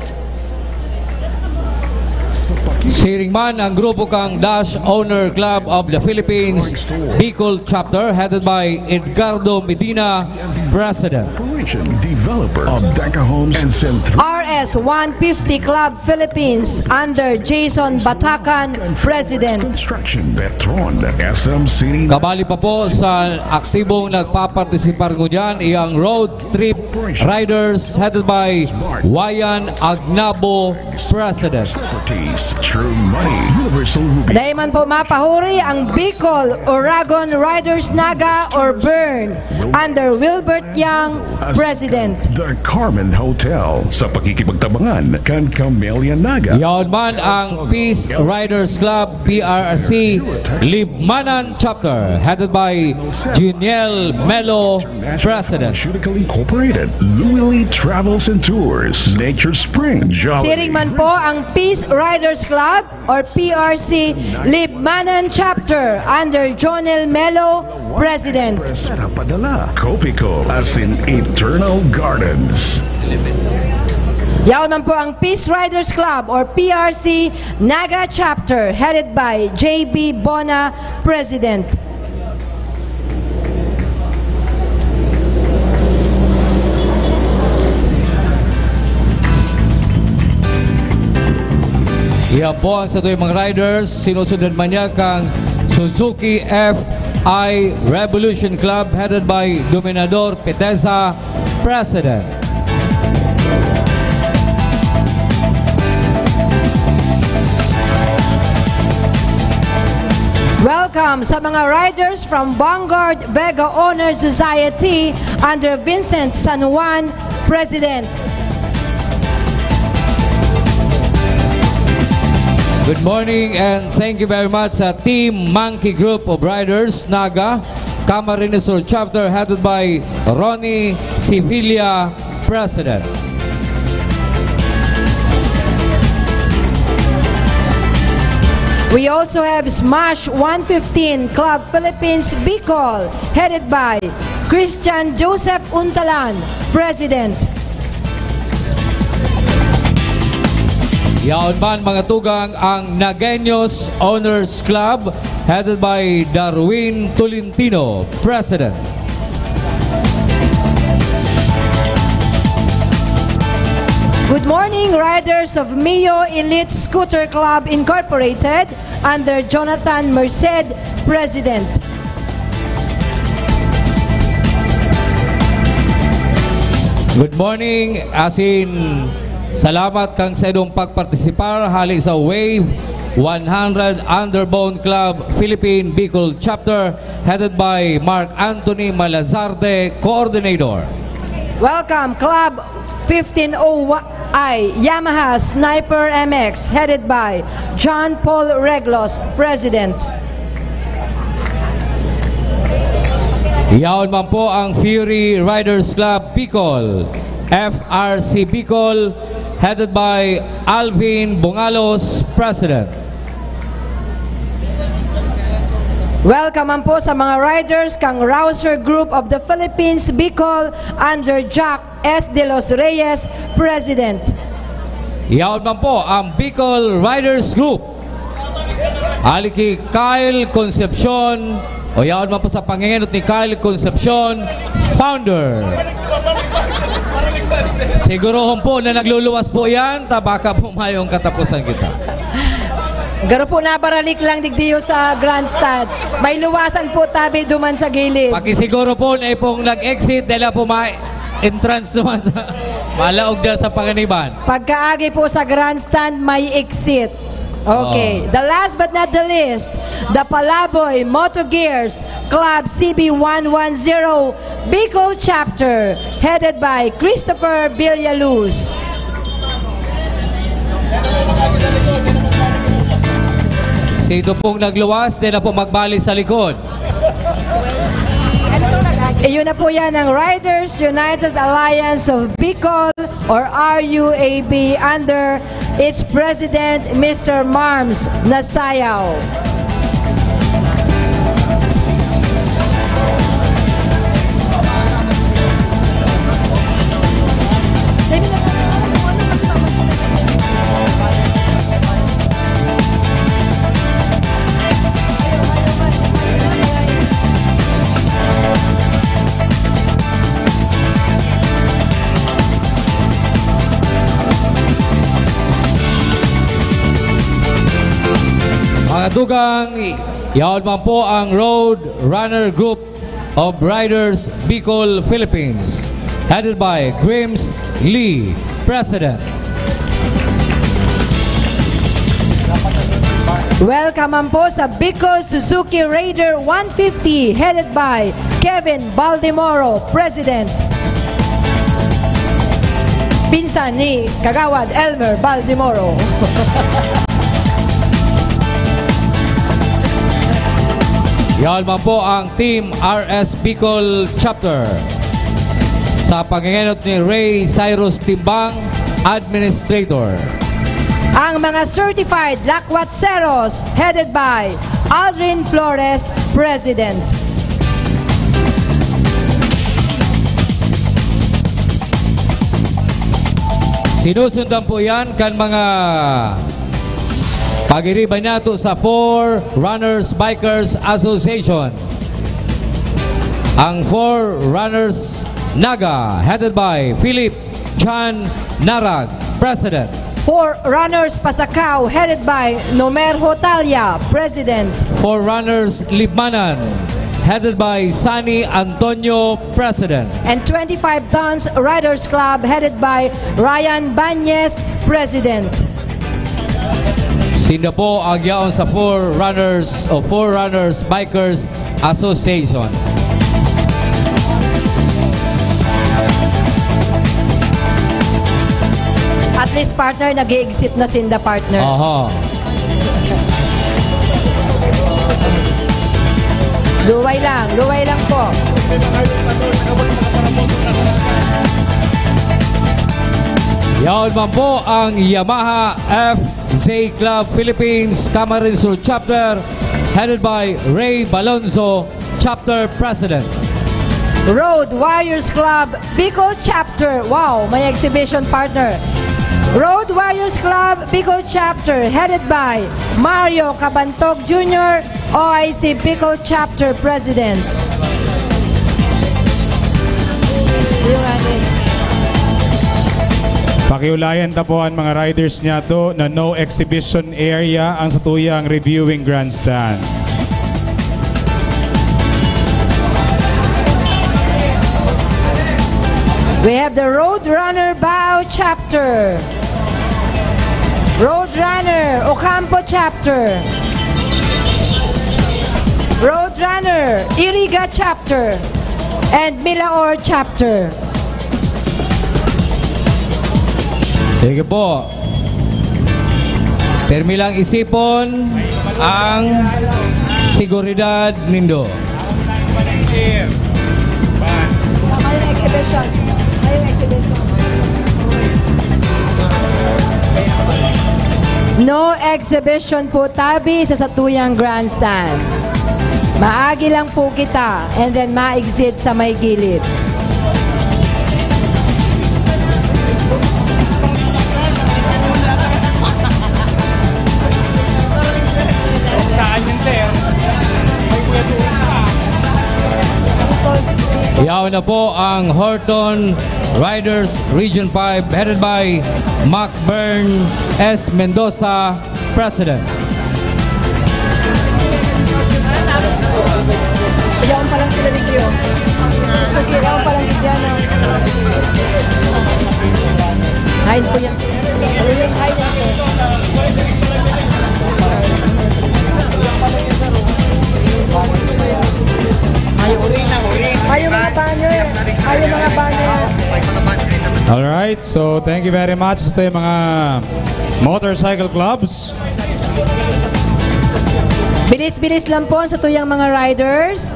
Siring man ang grupo kang Dash Owner Club of the Philippines Bicol Chapter, headed by Edgardo Medina, President. Developer of Deca Homes and Central R S one fifty Club Philippines under Jason Batacan, President. Construction, Petron, S M City. Kabali pa po sa aktibong nagpapartisipar ngunyan, iyang road trip riders headed by Wayan Agnabo, President. Properties, True Money, Universal Ruby. Dai man po mapahuri ang Bicol Oragon Riders Naga or BURN under Wilbert Yang, President. The Carmen Hotel sa pakikipagtabangan kan Camellia Naga. Yaon man ang Peace Riders Club, P R C, Libmanan Chapter, headed by Juniel Melo, President. Pharmaceutical Incorporated, Louis Travels and Tours, Nature Spring, Jolly. Siring man po ang Peace Riders Club or P R C Libmanan Chapter under Jonel Melo, President. Pera padala. Copico, as in Eternal Gardens. Yaon man po ang Peace Riders Club or P R C Naga Chapter, headed by J B Bona, President. Iyan po ang satuyang mga riders. Sinusundan man niya kang Suzuki F I Revolution Club headed by Dominador Peteza, President. Welcome sa mga riders from Vanguard Vega Honor Society under Vincent San Juan, President. Good morning and thank you very much sa Team Monkey Group of Riders, Naga, Camarines Sur Chapter, headed by Ronnie Sevilla, President. We also have Smash one fifteen Club Philippines Bicol, headed by Christian Joseph Untalan, President. Yaon man, mga tugang, ang Nagueños Owners Club, headed by Darwin Tolentino, President. Good morning, riders of Mio Elite Scooter Club Incorporated, under Jonathan Merced, President. Good morning, asin salamat kan saindong pagpartisipar hale sa Wave one hundred Underbone Club Philippine Bicol Chapter, headed by Mark Anthony Malazarte, Coordinator. Welcome, Club fifteen oh one I Yamaha Sniper M X, headed by John Paul Reglos, President. Yaon man po ang Fury Riders Club Bicol, F R C Bicol, headed by Alvin Bungalos, President. Welcome man po sa mga riders kang Rouser Group of the Philippines Bicol under Jack S. De Los Reyes, President. Yaon man po ang Bicol Riders Group. Hale ki Kyle Concepcion, o yaon man po sa pangengenot ni Kyle Concepcion, founder. Sigurohon po na nagluluwas po yan, ta baka po mayong katapusan kita. Garo po, nabaralik lang digdiyo sa grandstand. May luwasan po tabi duman sa gilid. Pakisiguro po na ipong nag-exit, dahil po may entrance naman sa malaog dyan sa panganiban. Pagkaagi po sa grandstand, may exit. Okay. Oh. The last but not the least, the Palaboy Moto Gears Club C B one one zero Bicol Chapter, headed by Christopher Villaluz. Sino pong nagluwas, di na po magbalik sa likod. Iyon na po yan ang Riders United Alliance of Bicol or R U A B under its President, Mister Marms Nasayaw. Katugang, yaon man po ang Road Runner Group of Riders Bicol Philippines, headed by Grims Lee, President. Welcome man po sa Bicol Suzuki Raider one fifty, headed by Kevin Baldemoro, President. Pinsan ni Kagawad Elmer Baldemoro. Yaon man po ang Team R S Bicol Chapter, sa pangengenot ni Ray Cyrus Timbang, Administrator. Ang mga certified lakwatseros, headed by Aldrin Flores, President. Sinusundan po yan kan mga pagiriba nato sa Four Runners Bikers Association. Ang Four Runners Naga, headed by Philip Chan Narag, President. Four Runners Pasacao, headed by Nomer Hotalia, President. Four Runners Libmanan, headed by Sunny Antonio, President. And twenty-five Tons Riders Club, headed by Ryan Banyes, President. Sinda po ang yaon sa Four Runners o Four Runners Bikers Association. At least, partner, nag-i-exit na sinda, partner. Oho. Luway lang, luway lang po. Yaon man po ang Yamaha F Z Club Philippines, Camarines Sur Chapter, headed by Ray Balonzo, Chapter President. Road Warriors Club Bicol Chapter. Wow, may exhibition partner. Road Warriors Club Bicol Chapter, headed by Mario Cabantog Junior, O I C Bicol Chapter President. Yung akin. Pakiulayan ta po an mga riders niyato na no exhibition area ang satuyang reviewing grandstand. We have the Road Runner Bao Chapter. Road Runner Ocampo Chapter. Road Runner Iriga Chapter. And Milaor Chapter. Sige po. Pirmi lang isipon ang seguridad nindo. May exhibition. May exhibition. No exhibition po tabi sa satuyang grandstand. Maagi lang po kita and then ma-exit sa may gilid. Saan yun, sir? Yaon na po ang Horton Riders Region five, headed by Macbern S Mendoza, President. Yaon pa lang sila ni Gio. Suki, yaon pa lang ni Diana. Hain po yan. Ayun, hain yan po. Ayaw, ayaw mga banner. Ayaw mga banner. Alright, so thank you very much sa mga motorcycle clubs. Bilis-bilis lang po sa tuyang mga riders.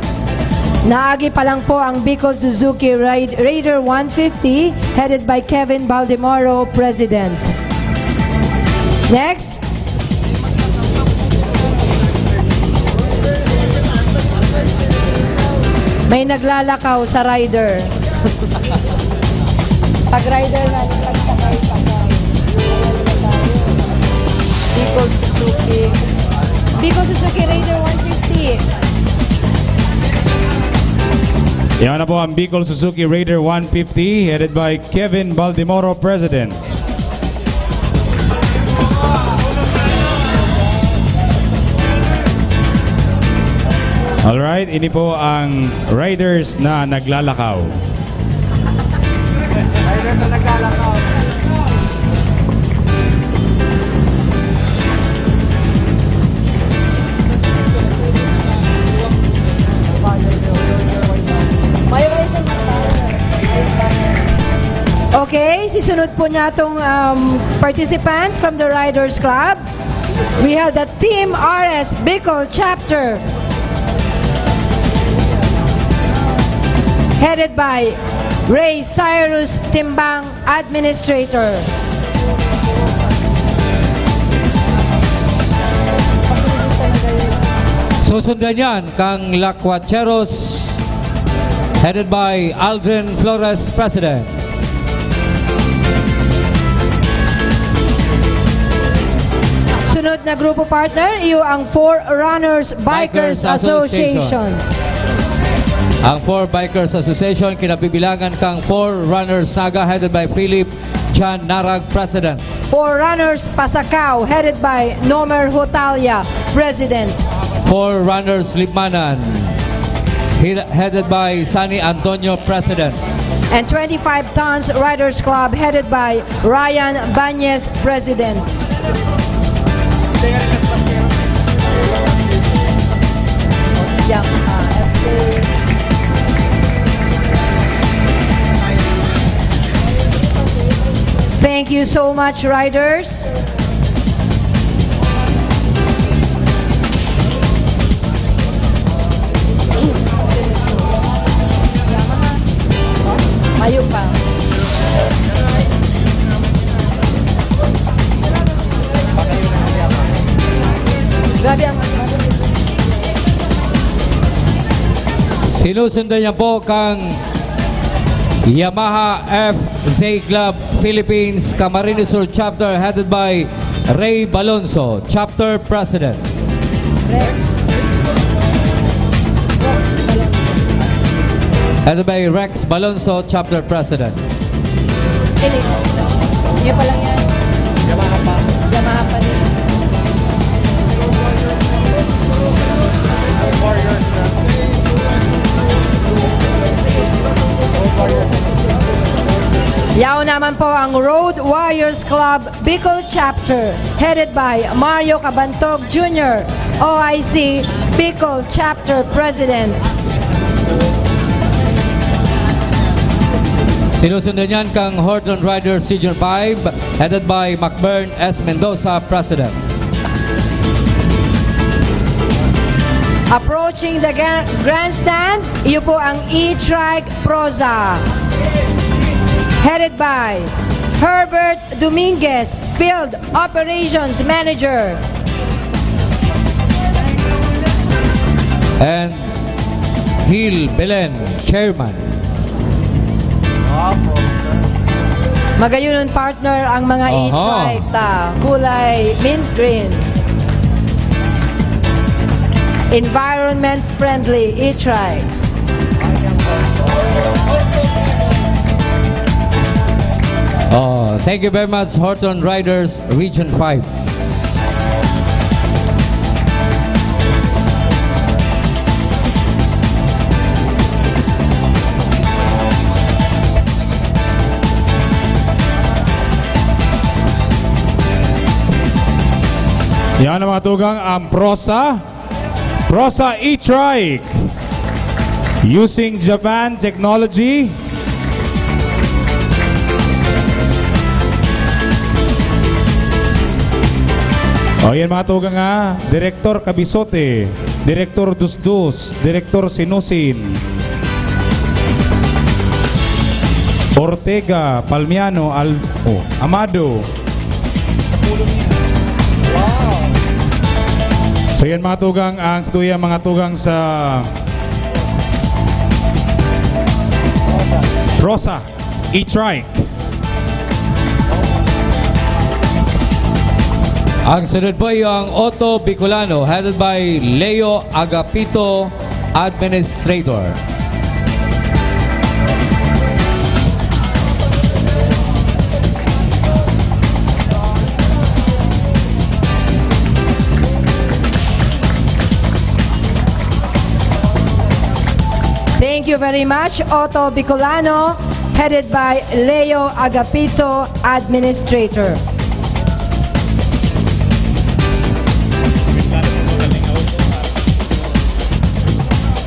Naagi pa lang po ang Bicol Suzuki Ride-, Raider one fifty, headed by Kevin Baldemoro, President. Next. May naglalakaw sa rider. Pag rider na, nagsasakay pa sa Bicol Suzuki. Bicol Suzuki Raider one fifty. Yan na po ang Bicol Suzuki Raider one fifty, headed by Kevin Baldemoro, President. Alright, ini po ang riders na naglalakaw. Riders na naglalakaw. Okay, sisunod po natong, um, participant from the Riders Club. We have the Team R S Bicol Chapter, headed by Ray Cyrus Timbang, Administrator. Susundan yan kang Lacuacheros, headed by Aldrin Flores, President. Sunod na grupo, partner, iyo ang Four Runners Bikers Bikers Association. Association. Ang Four Bikers Association, kinabibilangan kang Four Runners Naga, headed by Philip Chan Narag, President. Four Runners Pasacao, headed by Nomer Hotalia, President. Four Runners Libmanan, he-, headed by Sunny Antonio, President. And twenty-five Tons Riders Club, headed by Ryan Banyes, President. Yamaha F K. Thank you so much, riders. Mayo pa. Grabe ang Sinusundan niya po kang Yamaha F Z Club Philippines, Camarines Sur Chapter, headed by Ray Balonso, Chapter President. Rex. Rex Balonso. Headed by Rex Balonso, Chapter President. Ini. Niya pa lang yan. Yamaha pa. Yamaha pa din. Yaon naman po ang Road Warriors Club Bicol Chapter, headed by Mario Cabantog Junior, O I C Bicol Chapter President. Sinusundan niyan kang Horton Riders Region five, headed by Macbern S Mendoza, President. Approaching the ga-, grandstand, iyo po ang E-Trike Proza, headed by Herbert Dominguez, Field Operations Manager. And Gil Belen, Chairman. Magayon, partner, ang mga Aha. E-trike ta. Kulay mint green. Environment friendly e-trikes. Oh, thank you very much, Horton Riders Region five. Yan ang mga tugang, ang Prosa, Prosa e-trike. Using Japan technology. O, yan mga tugang, ha. Direktor Kabisote, Direktor Dusdus, Direktor Sinusin, Ortega, Palmiano, Al-, oh, Amado. So, yan mga tugang, ang stuya, mga tugang sa Rosa e-trike. Ang sunod po ay ang Auto Bicolano, headed by Leo Agapito, Administrator. Thank you very much, Otto Bicolano, headed by Leo Agapito, Administrator.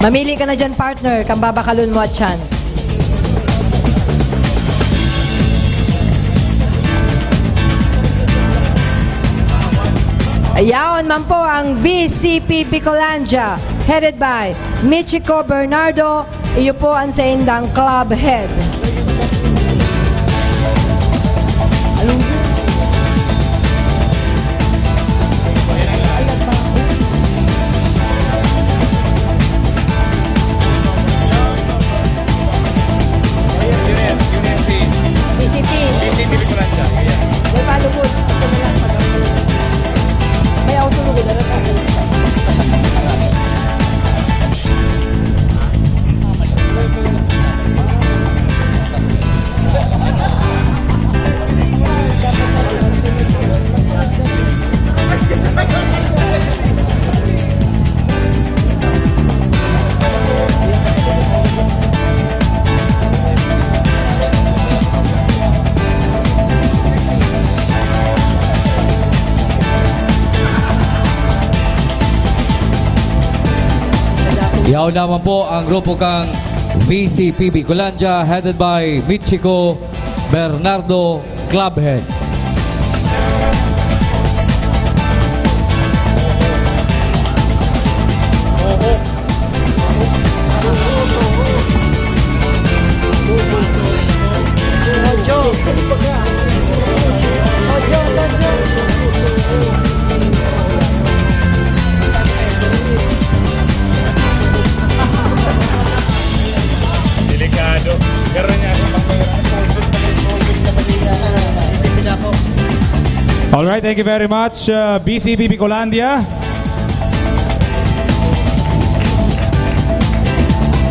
Mamili ka na dyan, partner, kan babakalon mo atyan. Yaon man po ang B C P Bicolandia, headed by Michiko Bernardo. Iyo po ang saindang club head. B C P. B C P, Bicolandia. May palubot. May auto mo, gano'n. Yaon naman po ang grupo kang V C P Bicolandia, headed by Michiko Bernardo, club head. Delikado. Pero niya ako, pag may isipin ako. All right, thank you very much, uh, B C P Bicolandia.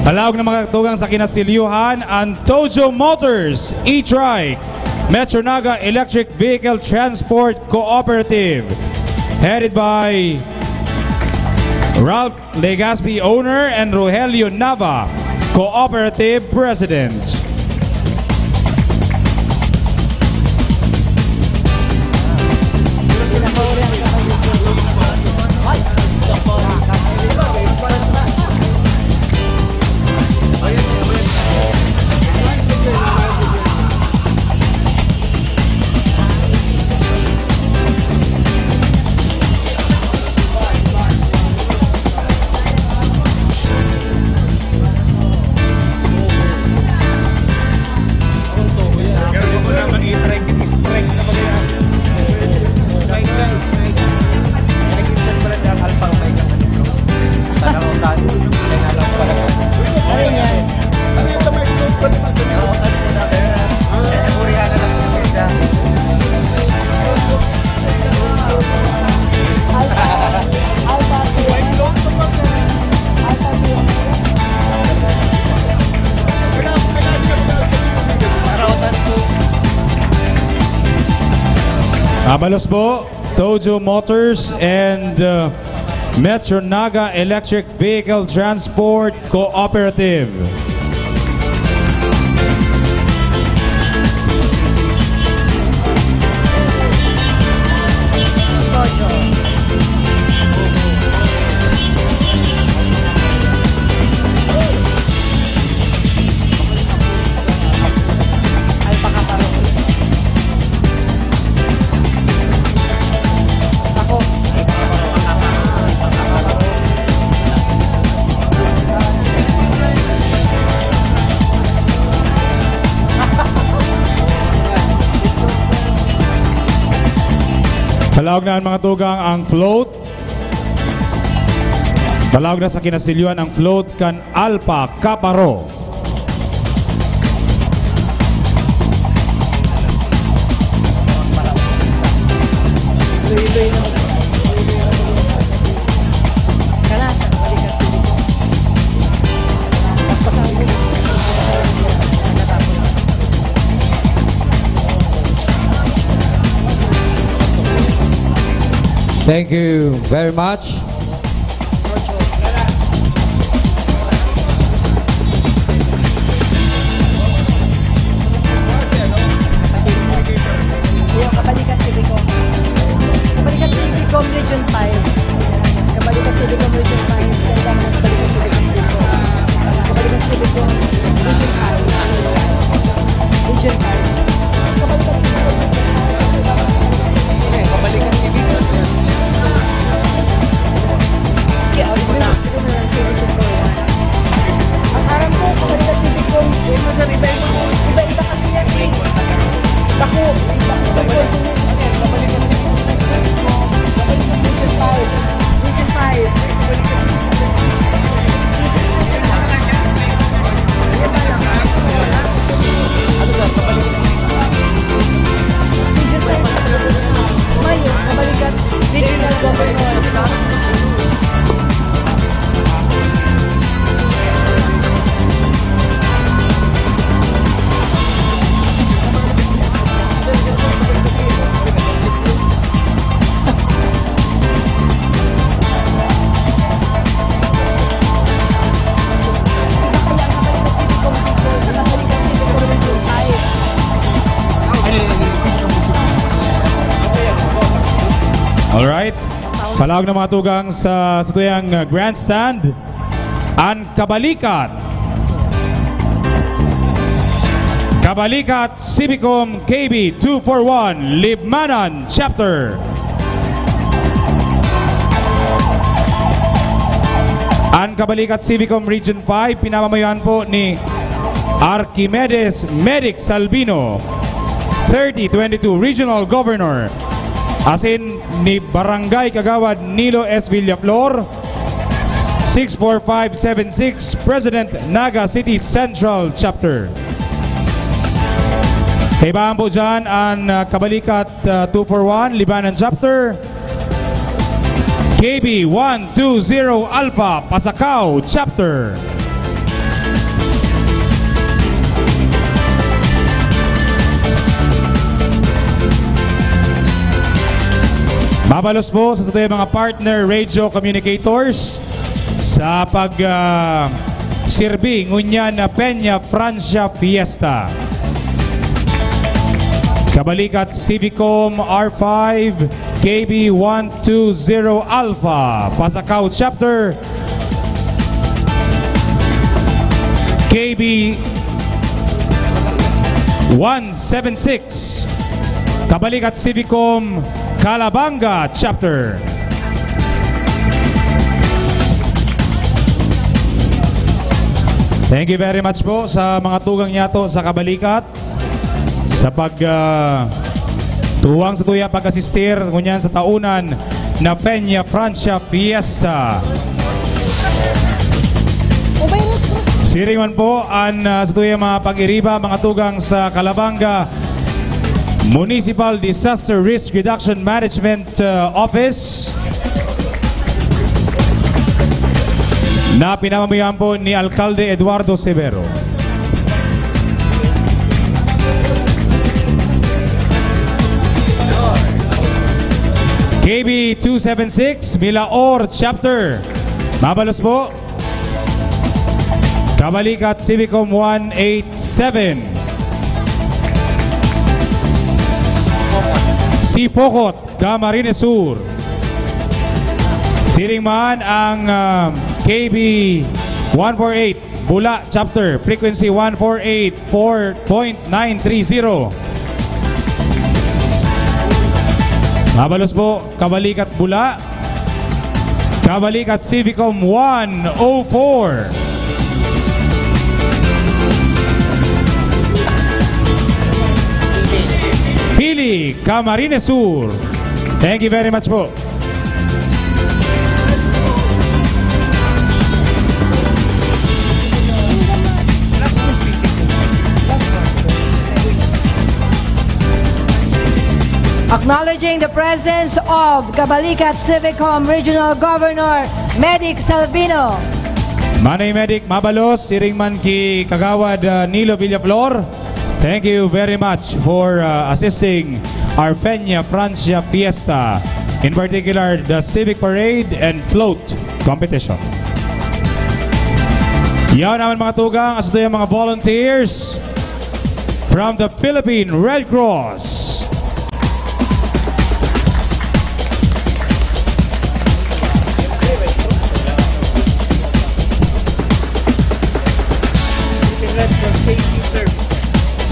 Palaog na mga tugang sa kinasilyuhan, ang Tojo Motors, e-trike, Metro Naga Electric Vehicle Transport Cooperative, headed by Ralph Legaspi, owner, and Rogelio Nava, cooperative president. Mabalos po, Tojo Motors and, uh, Metro Naga Electric Vehicle Transport Cooperative. Palaog na an mga tugang ang float. Palaog na sa kinasilyuhan ang float kan Alpha Kaparo. Thank you very much. Palaog na mga tugang sa satuyang, uh, grandstand. An Kabalikat. Kabalikat Civicom K B two four one, Libmanan Chapter. An Kabalikat Civicom Region five, pinamamayohan po ni Archimedes Medic Salvino, thirty twenty-two Regional Governor, asin ni Barangay Kagawad Nilo S Villaflor, six four five seven six, President, Naga City Central Chapter. Kaibahan po dyan an, ah, Kabalikat, ah, two four one, Libmanan Chapter, K B one two zero Alpha, Pasacao Chapter. Mabalos po sa satuyang mga partner radio communicators sa pag, ah, sirbi ngunyan na Peña Francia Fiesta. Kabalikat Civicom R five, K B one two zero Alpha, Pasacao Chapter, K B one seven six, Kabalikat Civicom Calabanga Chapter. Thank you very much po sa mga tugang niyato sa Kabalikat sa pag, ah, tuwang sa tuya pag-asistir ngunyan sa taonan na Peña Francia Fiesta. Siring man po an, ah, sa tuya mga pag-iriba, mga tugang sa Calabanga Municipal Disaster Risk Reduction Management, ah, Office na pinamamayohan po ni Alkalde Eduardo Severo. K B two seven six, Milaor Chapter. Mabalos po. Kabalikat Civicom one eight seven. Sipocot, Camarines Sur. Siring man ang, ah, K B one four eight, Bula Chapter, frequency one four eight four point nine three zero. Mabalos po, Kabalikat Bula. Kabalikat Civicom one oh four. Pili, Camarines Sur. Thank you very much po. Acknowledging the presence of Kabalikat Civicom Regional Governor Medic Salvino. Manay Medic, mabalos, siring man ki Kagawad, ah, Nilo Villaflor. Thank you very much for, uh, assisting our Peña Francia Fiesta, in particular the Civic Parade and Float Competition. Yaw naman, mga tugang, sa tuyang mga volunteers from the Philippine Red Cross.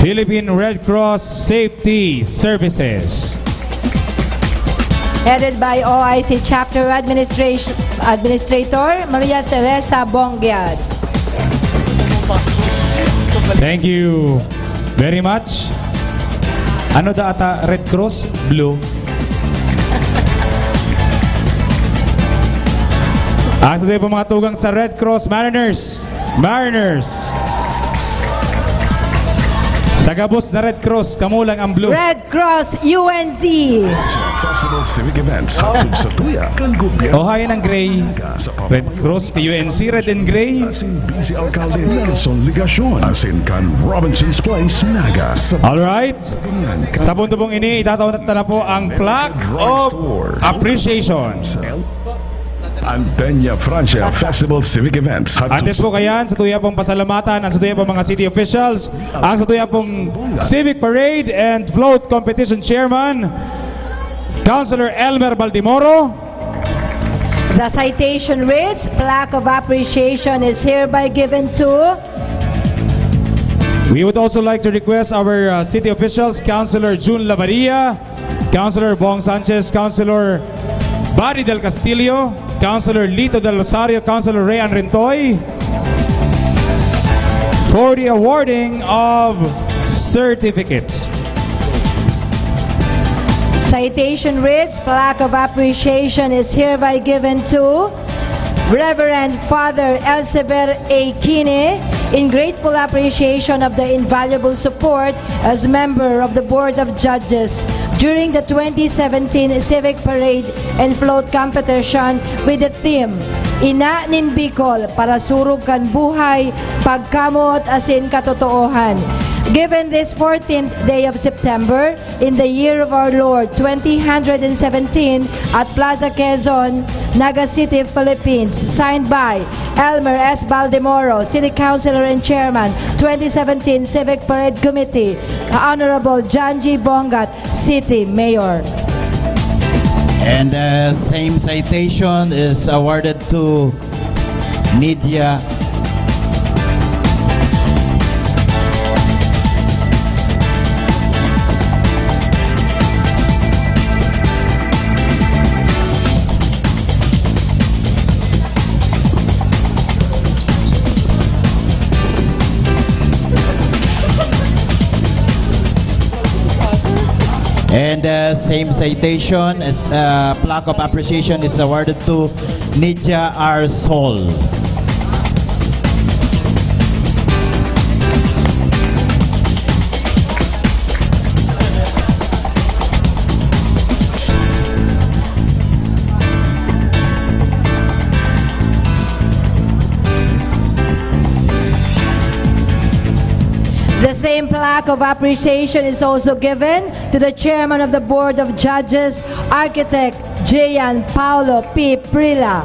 Philippine Red Cross Safety Services. Headed by O I C Chapter Administration, Administrator Maria Teresa Bonggiad. Thank you very much. Ano da ata, Red Cross? Blue. Asa tayo po mga tugang sa Red Cross Mariners? Mariners. Sa gabos na Red Cross, kamo lang ang blue. Red Cross U N Z. Festival Civic Events, hatod sa tuya kan gobyerno. O, hayan ang gray. Red Cross, U N Z, red and gray. Asin Vice Alcalde Nelson Legacion. Asin kan Robinson's Place, Naga. Sa Alright. Sa punto pong ini, itataw na po ang plaque of appreciation. Ang Peña Francia Festival Civic Events. Antes po kayan, sa tuya pong pasalamatan, ang sa tuya pong mga city officials, ang sa tuya pong Civic Parade and Float Competition Chairman, Councilor Elmer Baldimoro, The citation reads, "Plaque of appreciation is hereby given to." We would also like to request our, uh, city officials, Councilor Jun Labaria, Councilor Bong Sanchez, Councilor Barry Del Castillo, Councilor Lito Del Rosario, Councilor Ray Anrentoy, for the awarding of certificates. Citation reads, "Plaque of appreciation is hereby given to Reverend Father Elsever A. Kine in grateful appreciation of the invaluable support as member of the Board of Judges during the twenty seventeen Civic Parade and Float Competition with the theme, Ina nin Bicol, Parasurog kan Buhay, Pagkamoot asin Katotoohan." Given this fourteenth day of September, in the year of our Lord, twenty hundred and seventeen, at Plaza Quezon, Naga City, Philippines. Signed by Elmer S. Baldemoro, City Councilor and Chairman, twenty seventeen Civic Parade Committee, Honorable John G. Bongat, City Mayor. And, uh, same citation is awarded to Nidia. And, uh, same citation, is, uh, plaque of appreciation is awarded to Nidia R. Sol. The same plaque of appreciation is also given to the Chairman of the Board of Judges, Architect Gian Paulo P. Prila.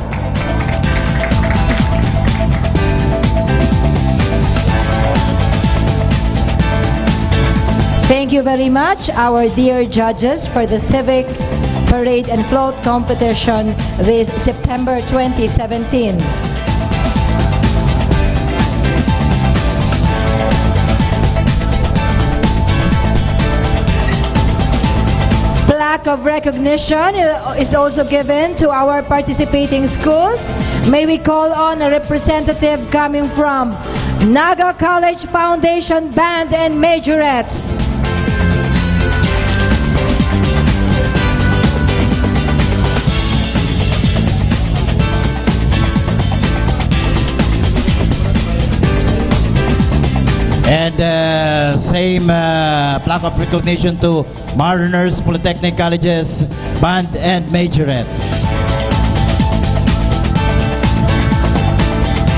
Thank you very much, our dear judges, for the Civic Parade and Float Competition this September twenty seventeen. Plaque of recognition is also given to our participating schools. May we call on a representative coming from Naga College Foundation Band and Majorettes. And, uh, same, uh, plaque of recognition to Mariners Polytechnic Colleges Band and Majorette.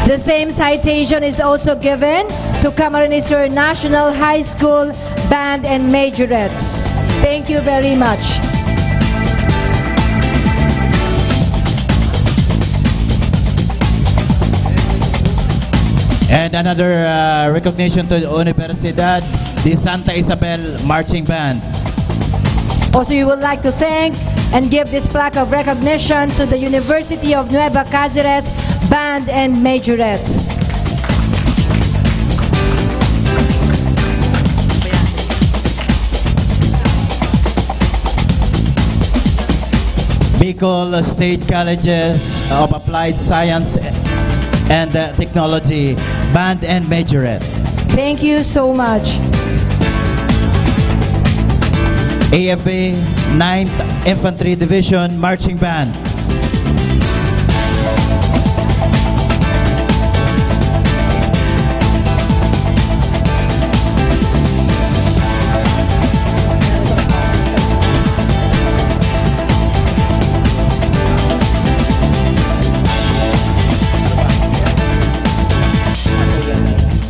The same citation is also given to Camarines Sur National High School Band and Majorettes. Thank you very much. And another, uh, recognition to Universidad de Santa Isabel Marching Band. Also, we would like to thank and give this plaque of recognition to the University of Nueva Caceres Band and Majorettes. Bicol State Colleges of Applied Science and, uh, Technology Band and Majorette. Thank you so much. A F B Ninth Infantry Division Marching Band.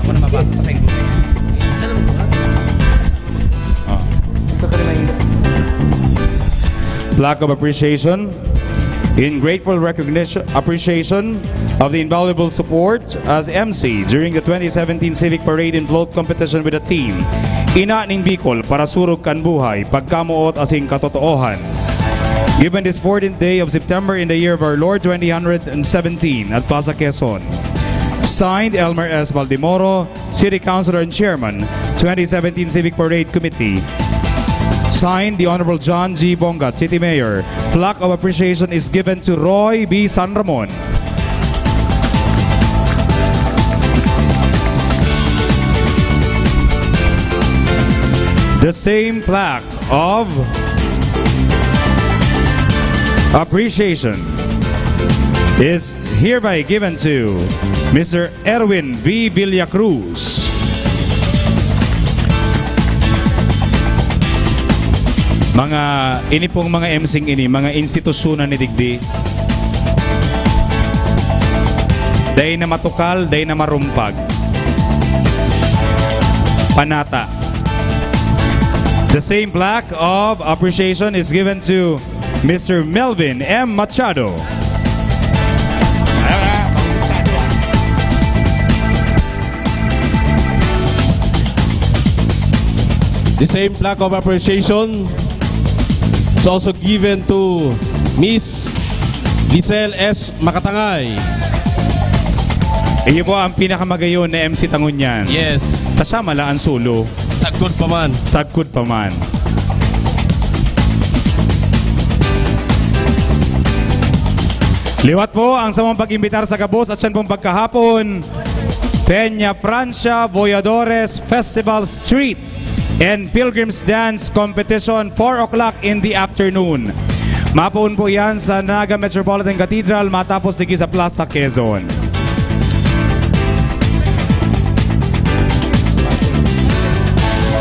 Ako na mabasa pa sa inyo. Ah. Plaque of appreciation. In grateful recognition, appreciation of the invaluable support as M C during the twenty seventeen Civic Parade and Float Competition with the theme, Ina nin Bicol, Parasurog kan Buhay, Pagkamoot asin Katotoohan. Given this fourteenth day of September in the year of our Lord twenty hundred and seventeen at Plaza Quezon. Signed, Elmer S. Baldemoro, City Councilor and Chairman, twenty seventeen Civic Parade Committee. Signed, the Honorable John G. Bongat, City Mayor. Plaque of appreciation is given to Roy B. San Ramon. The same plaque of appreciation is hereby given to Mister Erwin V. Villacruz. Mga, ini pong mga M C ini, mga institusyon na nidigdi. Dai na matukal, dai na marumpag. Panata. The same plaque of appreciation is given to Mister Melvin M. Machado. The same plaque of appreciation is also given to Miss Giselle S. Makatangay. Iyo po ang pinakamagayon na M C ta ngunyan. Yes. Ta siya mala ang solo. Sagkod pa man. Sagkod pa man. Liwat po ang samong pag-imbitar sa gabos at siyan pong pagkahapon, Peña Francia Voyadores Festival Street and Pilgrims Dance Competition, four o'clock in the afternoon. Mapoon po yan sa Naga Metropolitan Cathedral, matapos digdi sa Plaza Quezon.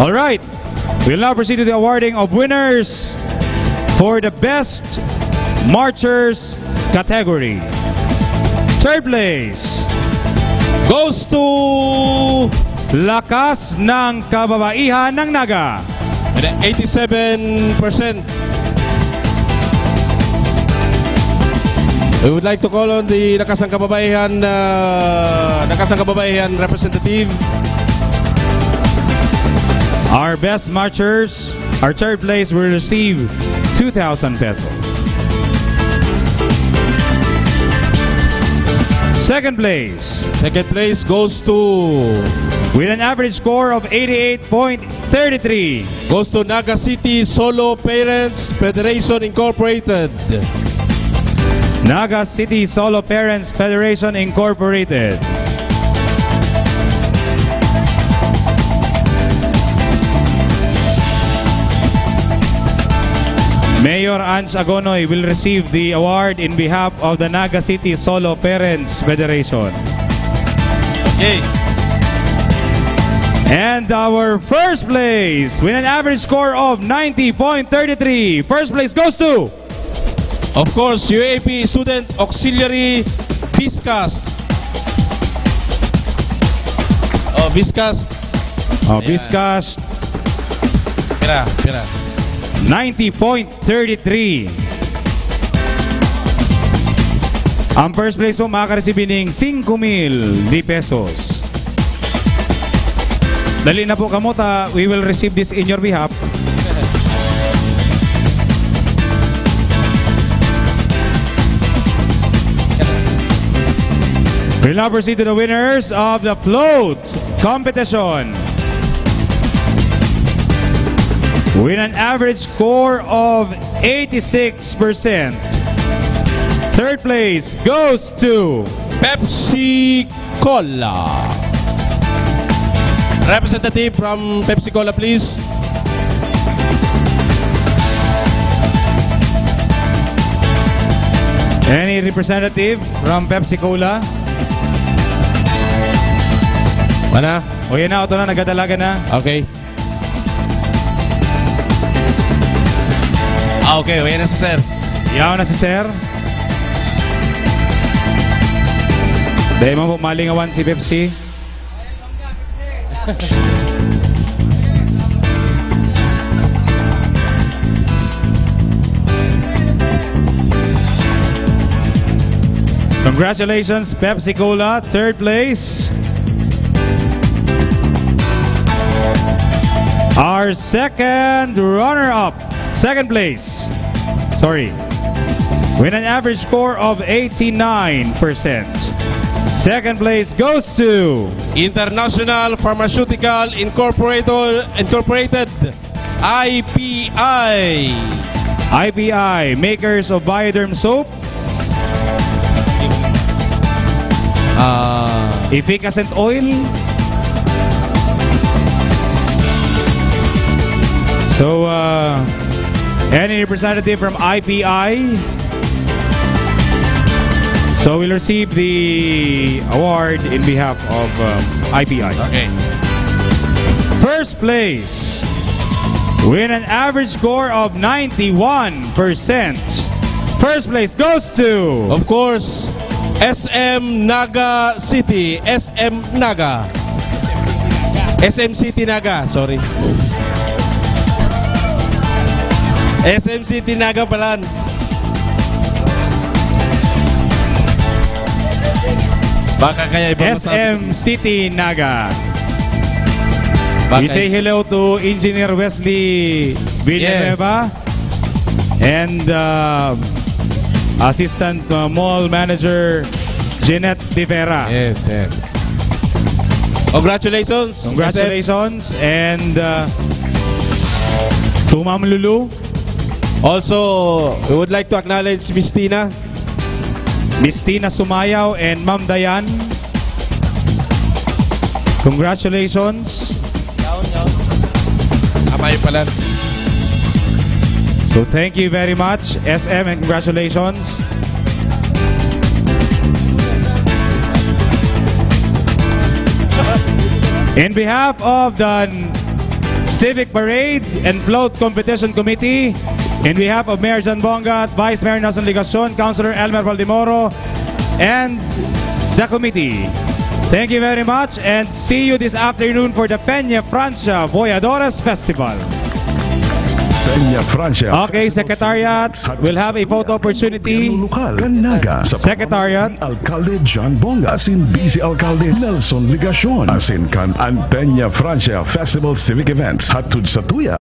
Alright, we'll now proceed to the awarding of winners for the best marchers category. Third place goes to Lakas ng Kababaihan ng Naga. Eighty-seven percent. We would like to call on the Lakas ng Kababaihan, uh, Lakas ng Kababaihan representative. Our best marchers, our third place will receive two thousand pesos. Second place. Second place goes to, with an average score of eighty-eight point three three, goes to Naga City Solo Parents Federation Incorporated. Naga City Solo Parents Federation Incorporated. Mayor Ange Agonoy will receive the award in behalf of the Naga City Solo Parents Federation. Okay. And our first place, with an average score of ninety point three three, first place goes to, of course, U A P Student Auxiliary Viscast. Oh, Viscast. Oh, Ayan. Viscast. Pira, pira. Ninety point thirty-three. Ang first place po, makaka-receive ning singko mil de pesos. Dali na po kamo ta, we will receive this in your behalf. We'll now proceed to the winners of the float competition. With an average score of eighty-six percent, third place goes to Pepsi Cola. Representative from Pepsi Cola, please. Any representative from Pepsi Cola? Wala? O yan na, ito na, nagadalagan na. Okay. Ah, okay. O yan na si sir. Yaw na si sir. Dahil mo po malingawan si Pepsi. Congratulations, Pepsi Cola, third place. Our second runner-up, second place. Sorry. With an average score of eighty-nine percent. Second place goes to International Pharmaceutical Incorporated, Incorporated, I P I. I P I, makers of Bioderm soap, Ah. Efficascent oil. So, uh, any representative from I P I, so will receive the award in behalf of, um, I P I. Okay. First place, with an average score of ninety-one percent. First place goes to Of course, S M Naga City. S M Naga. S M City Naga, sorry. S M City Naga pala. Baka kaya ibang S M City Naga. Baka We say hello to Engineer Wesley Villanueva. Yes. And, uh, Assistant, uh, Mall Manager Jeanette De Vera. Yes, yes. Congratulations, Congratulations, and, uh, to Ma'am Lulu. Also, we would like to acknowledge Miss Tina. Miss Tina Sumayaw and Ma'am Dayan. Congratulations. Amay pala. So thank you very much, S M, and congratulations. In behalf of the Civic Parade and Float Competition Committee, in behalf of Mayor John Bongat, Vice Mayor Nelson Legacion, Councilor Elmer Valdemoro, and the committee. Thank you very much and see you this afternoon for the Peña Francia Voyadores Festival. Peña Francia Okay, Festival Secretariat, Celebrants, we'll have a photo opportunity. Gobyerno Lokal, Canaga, sa Secretariat. Pamamagitan ni Alkalde John Bonga, asin Vice Alkalde Nelson Legacion, asin kan an Peña Francia Festival Civic Events, hatod sa tuya.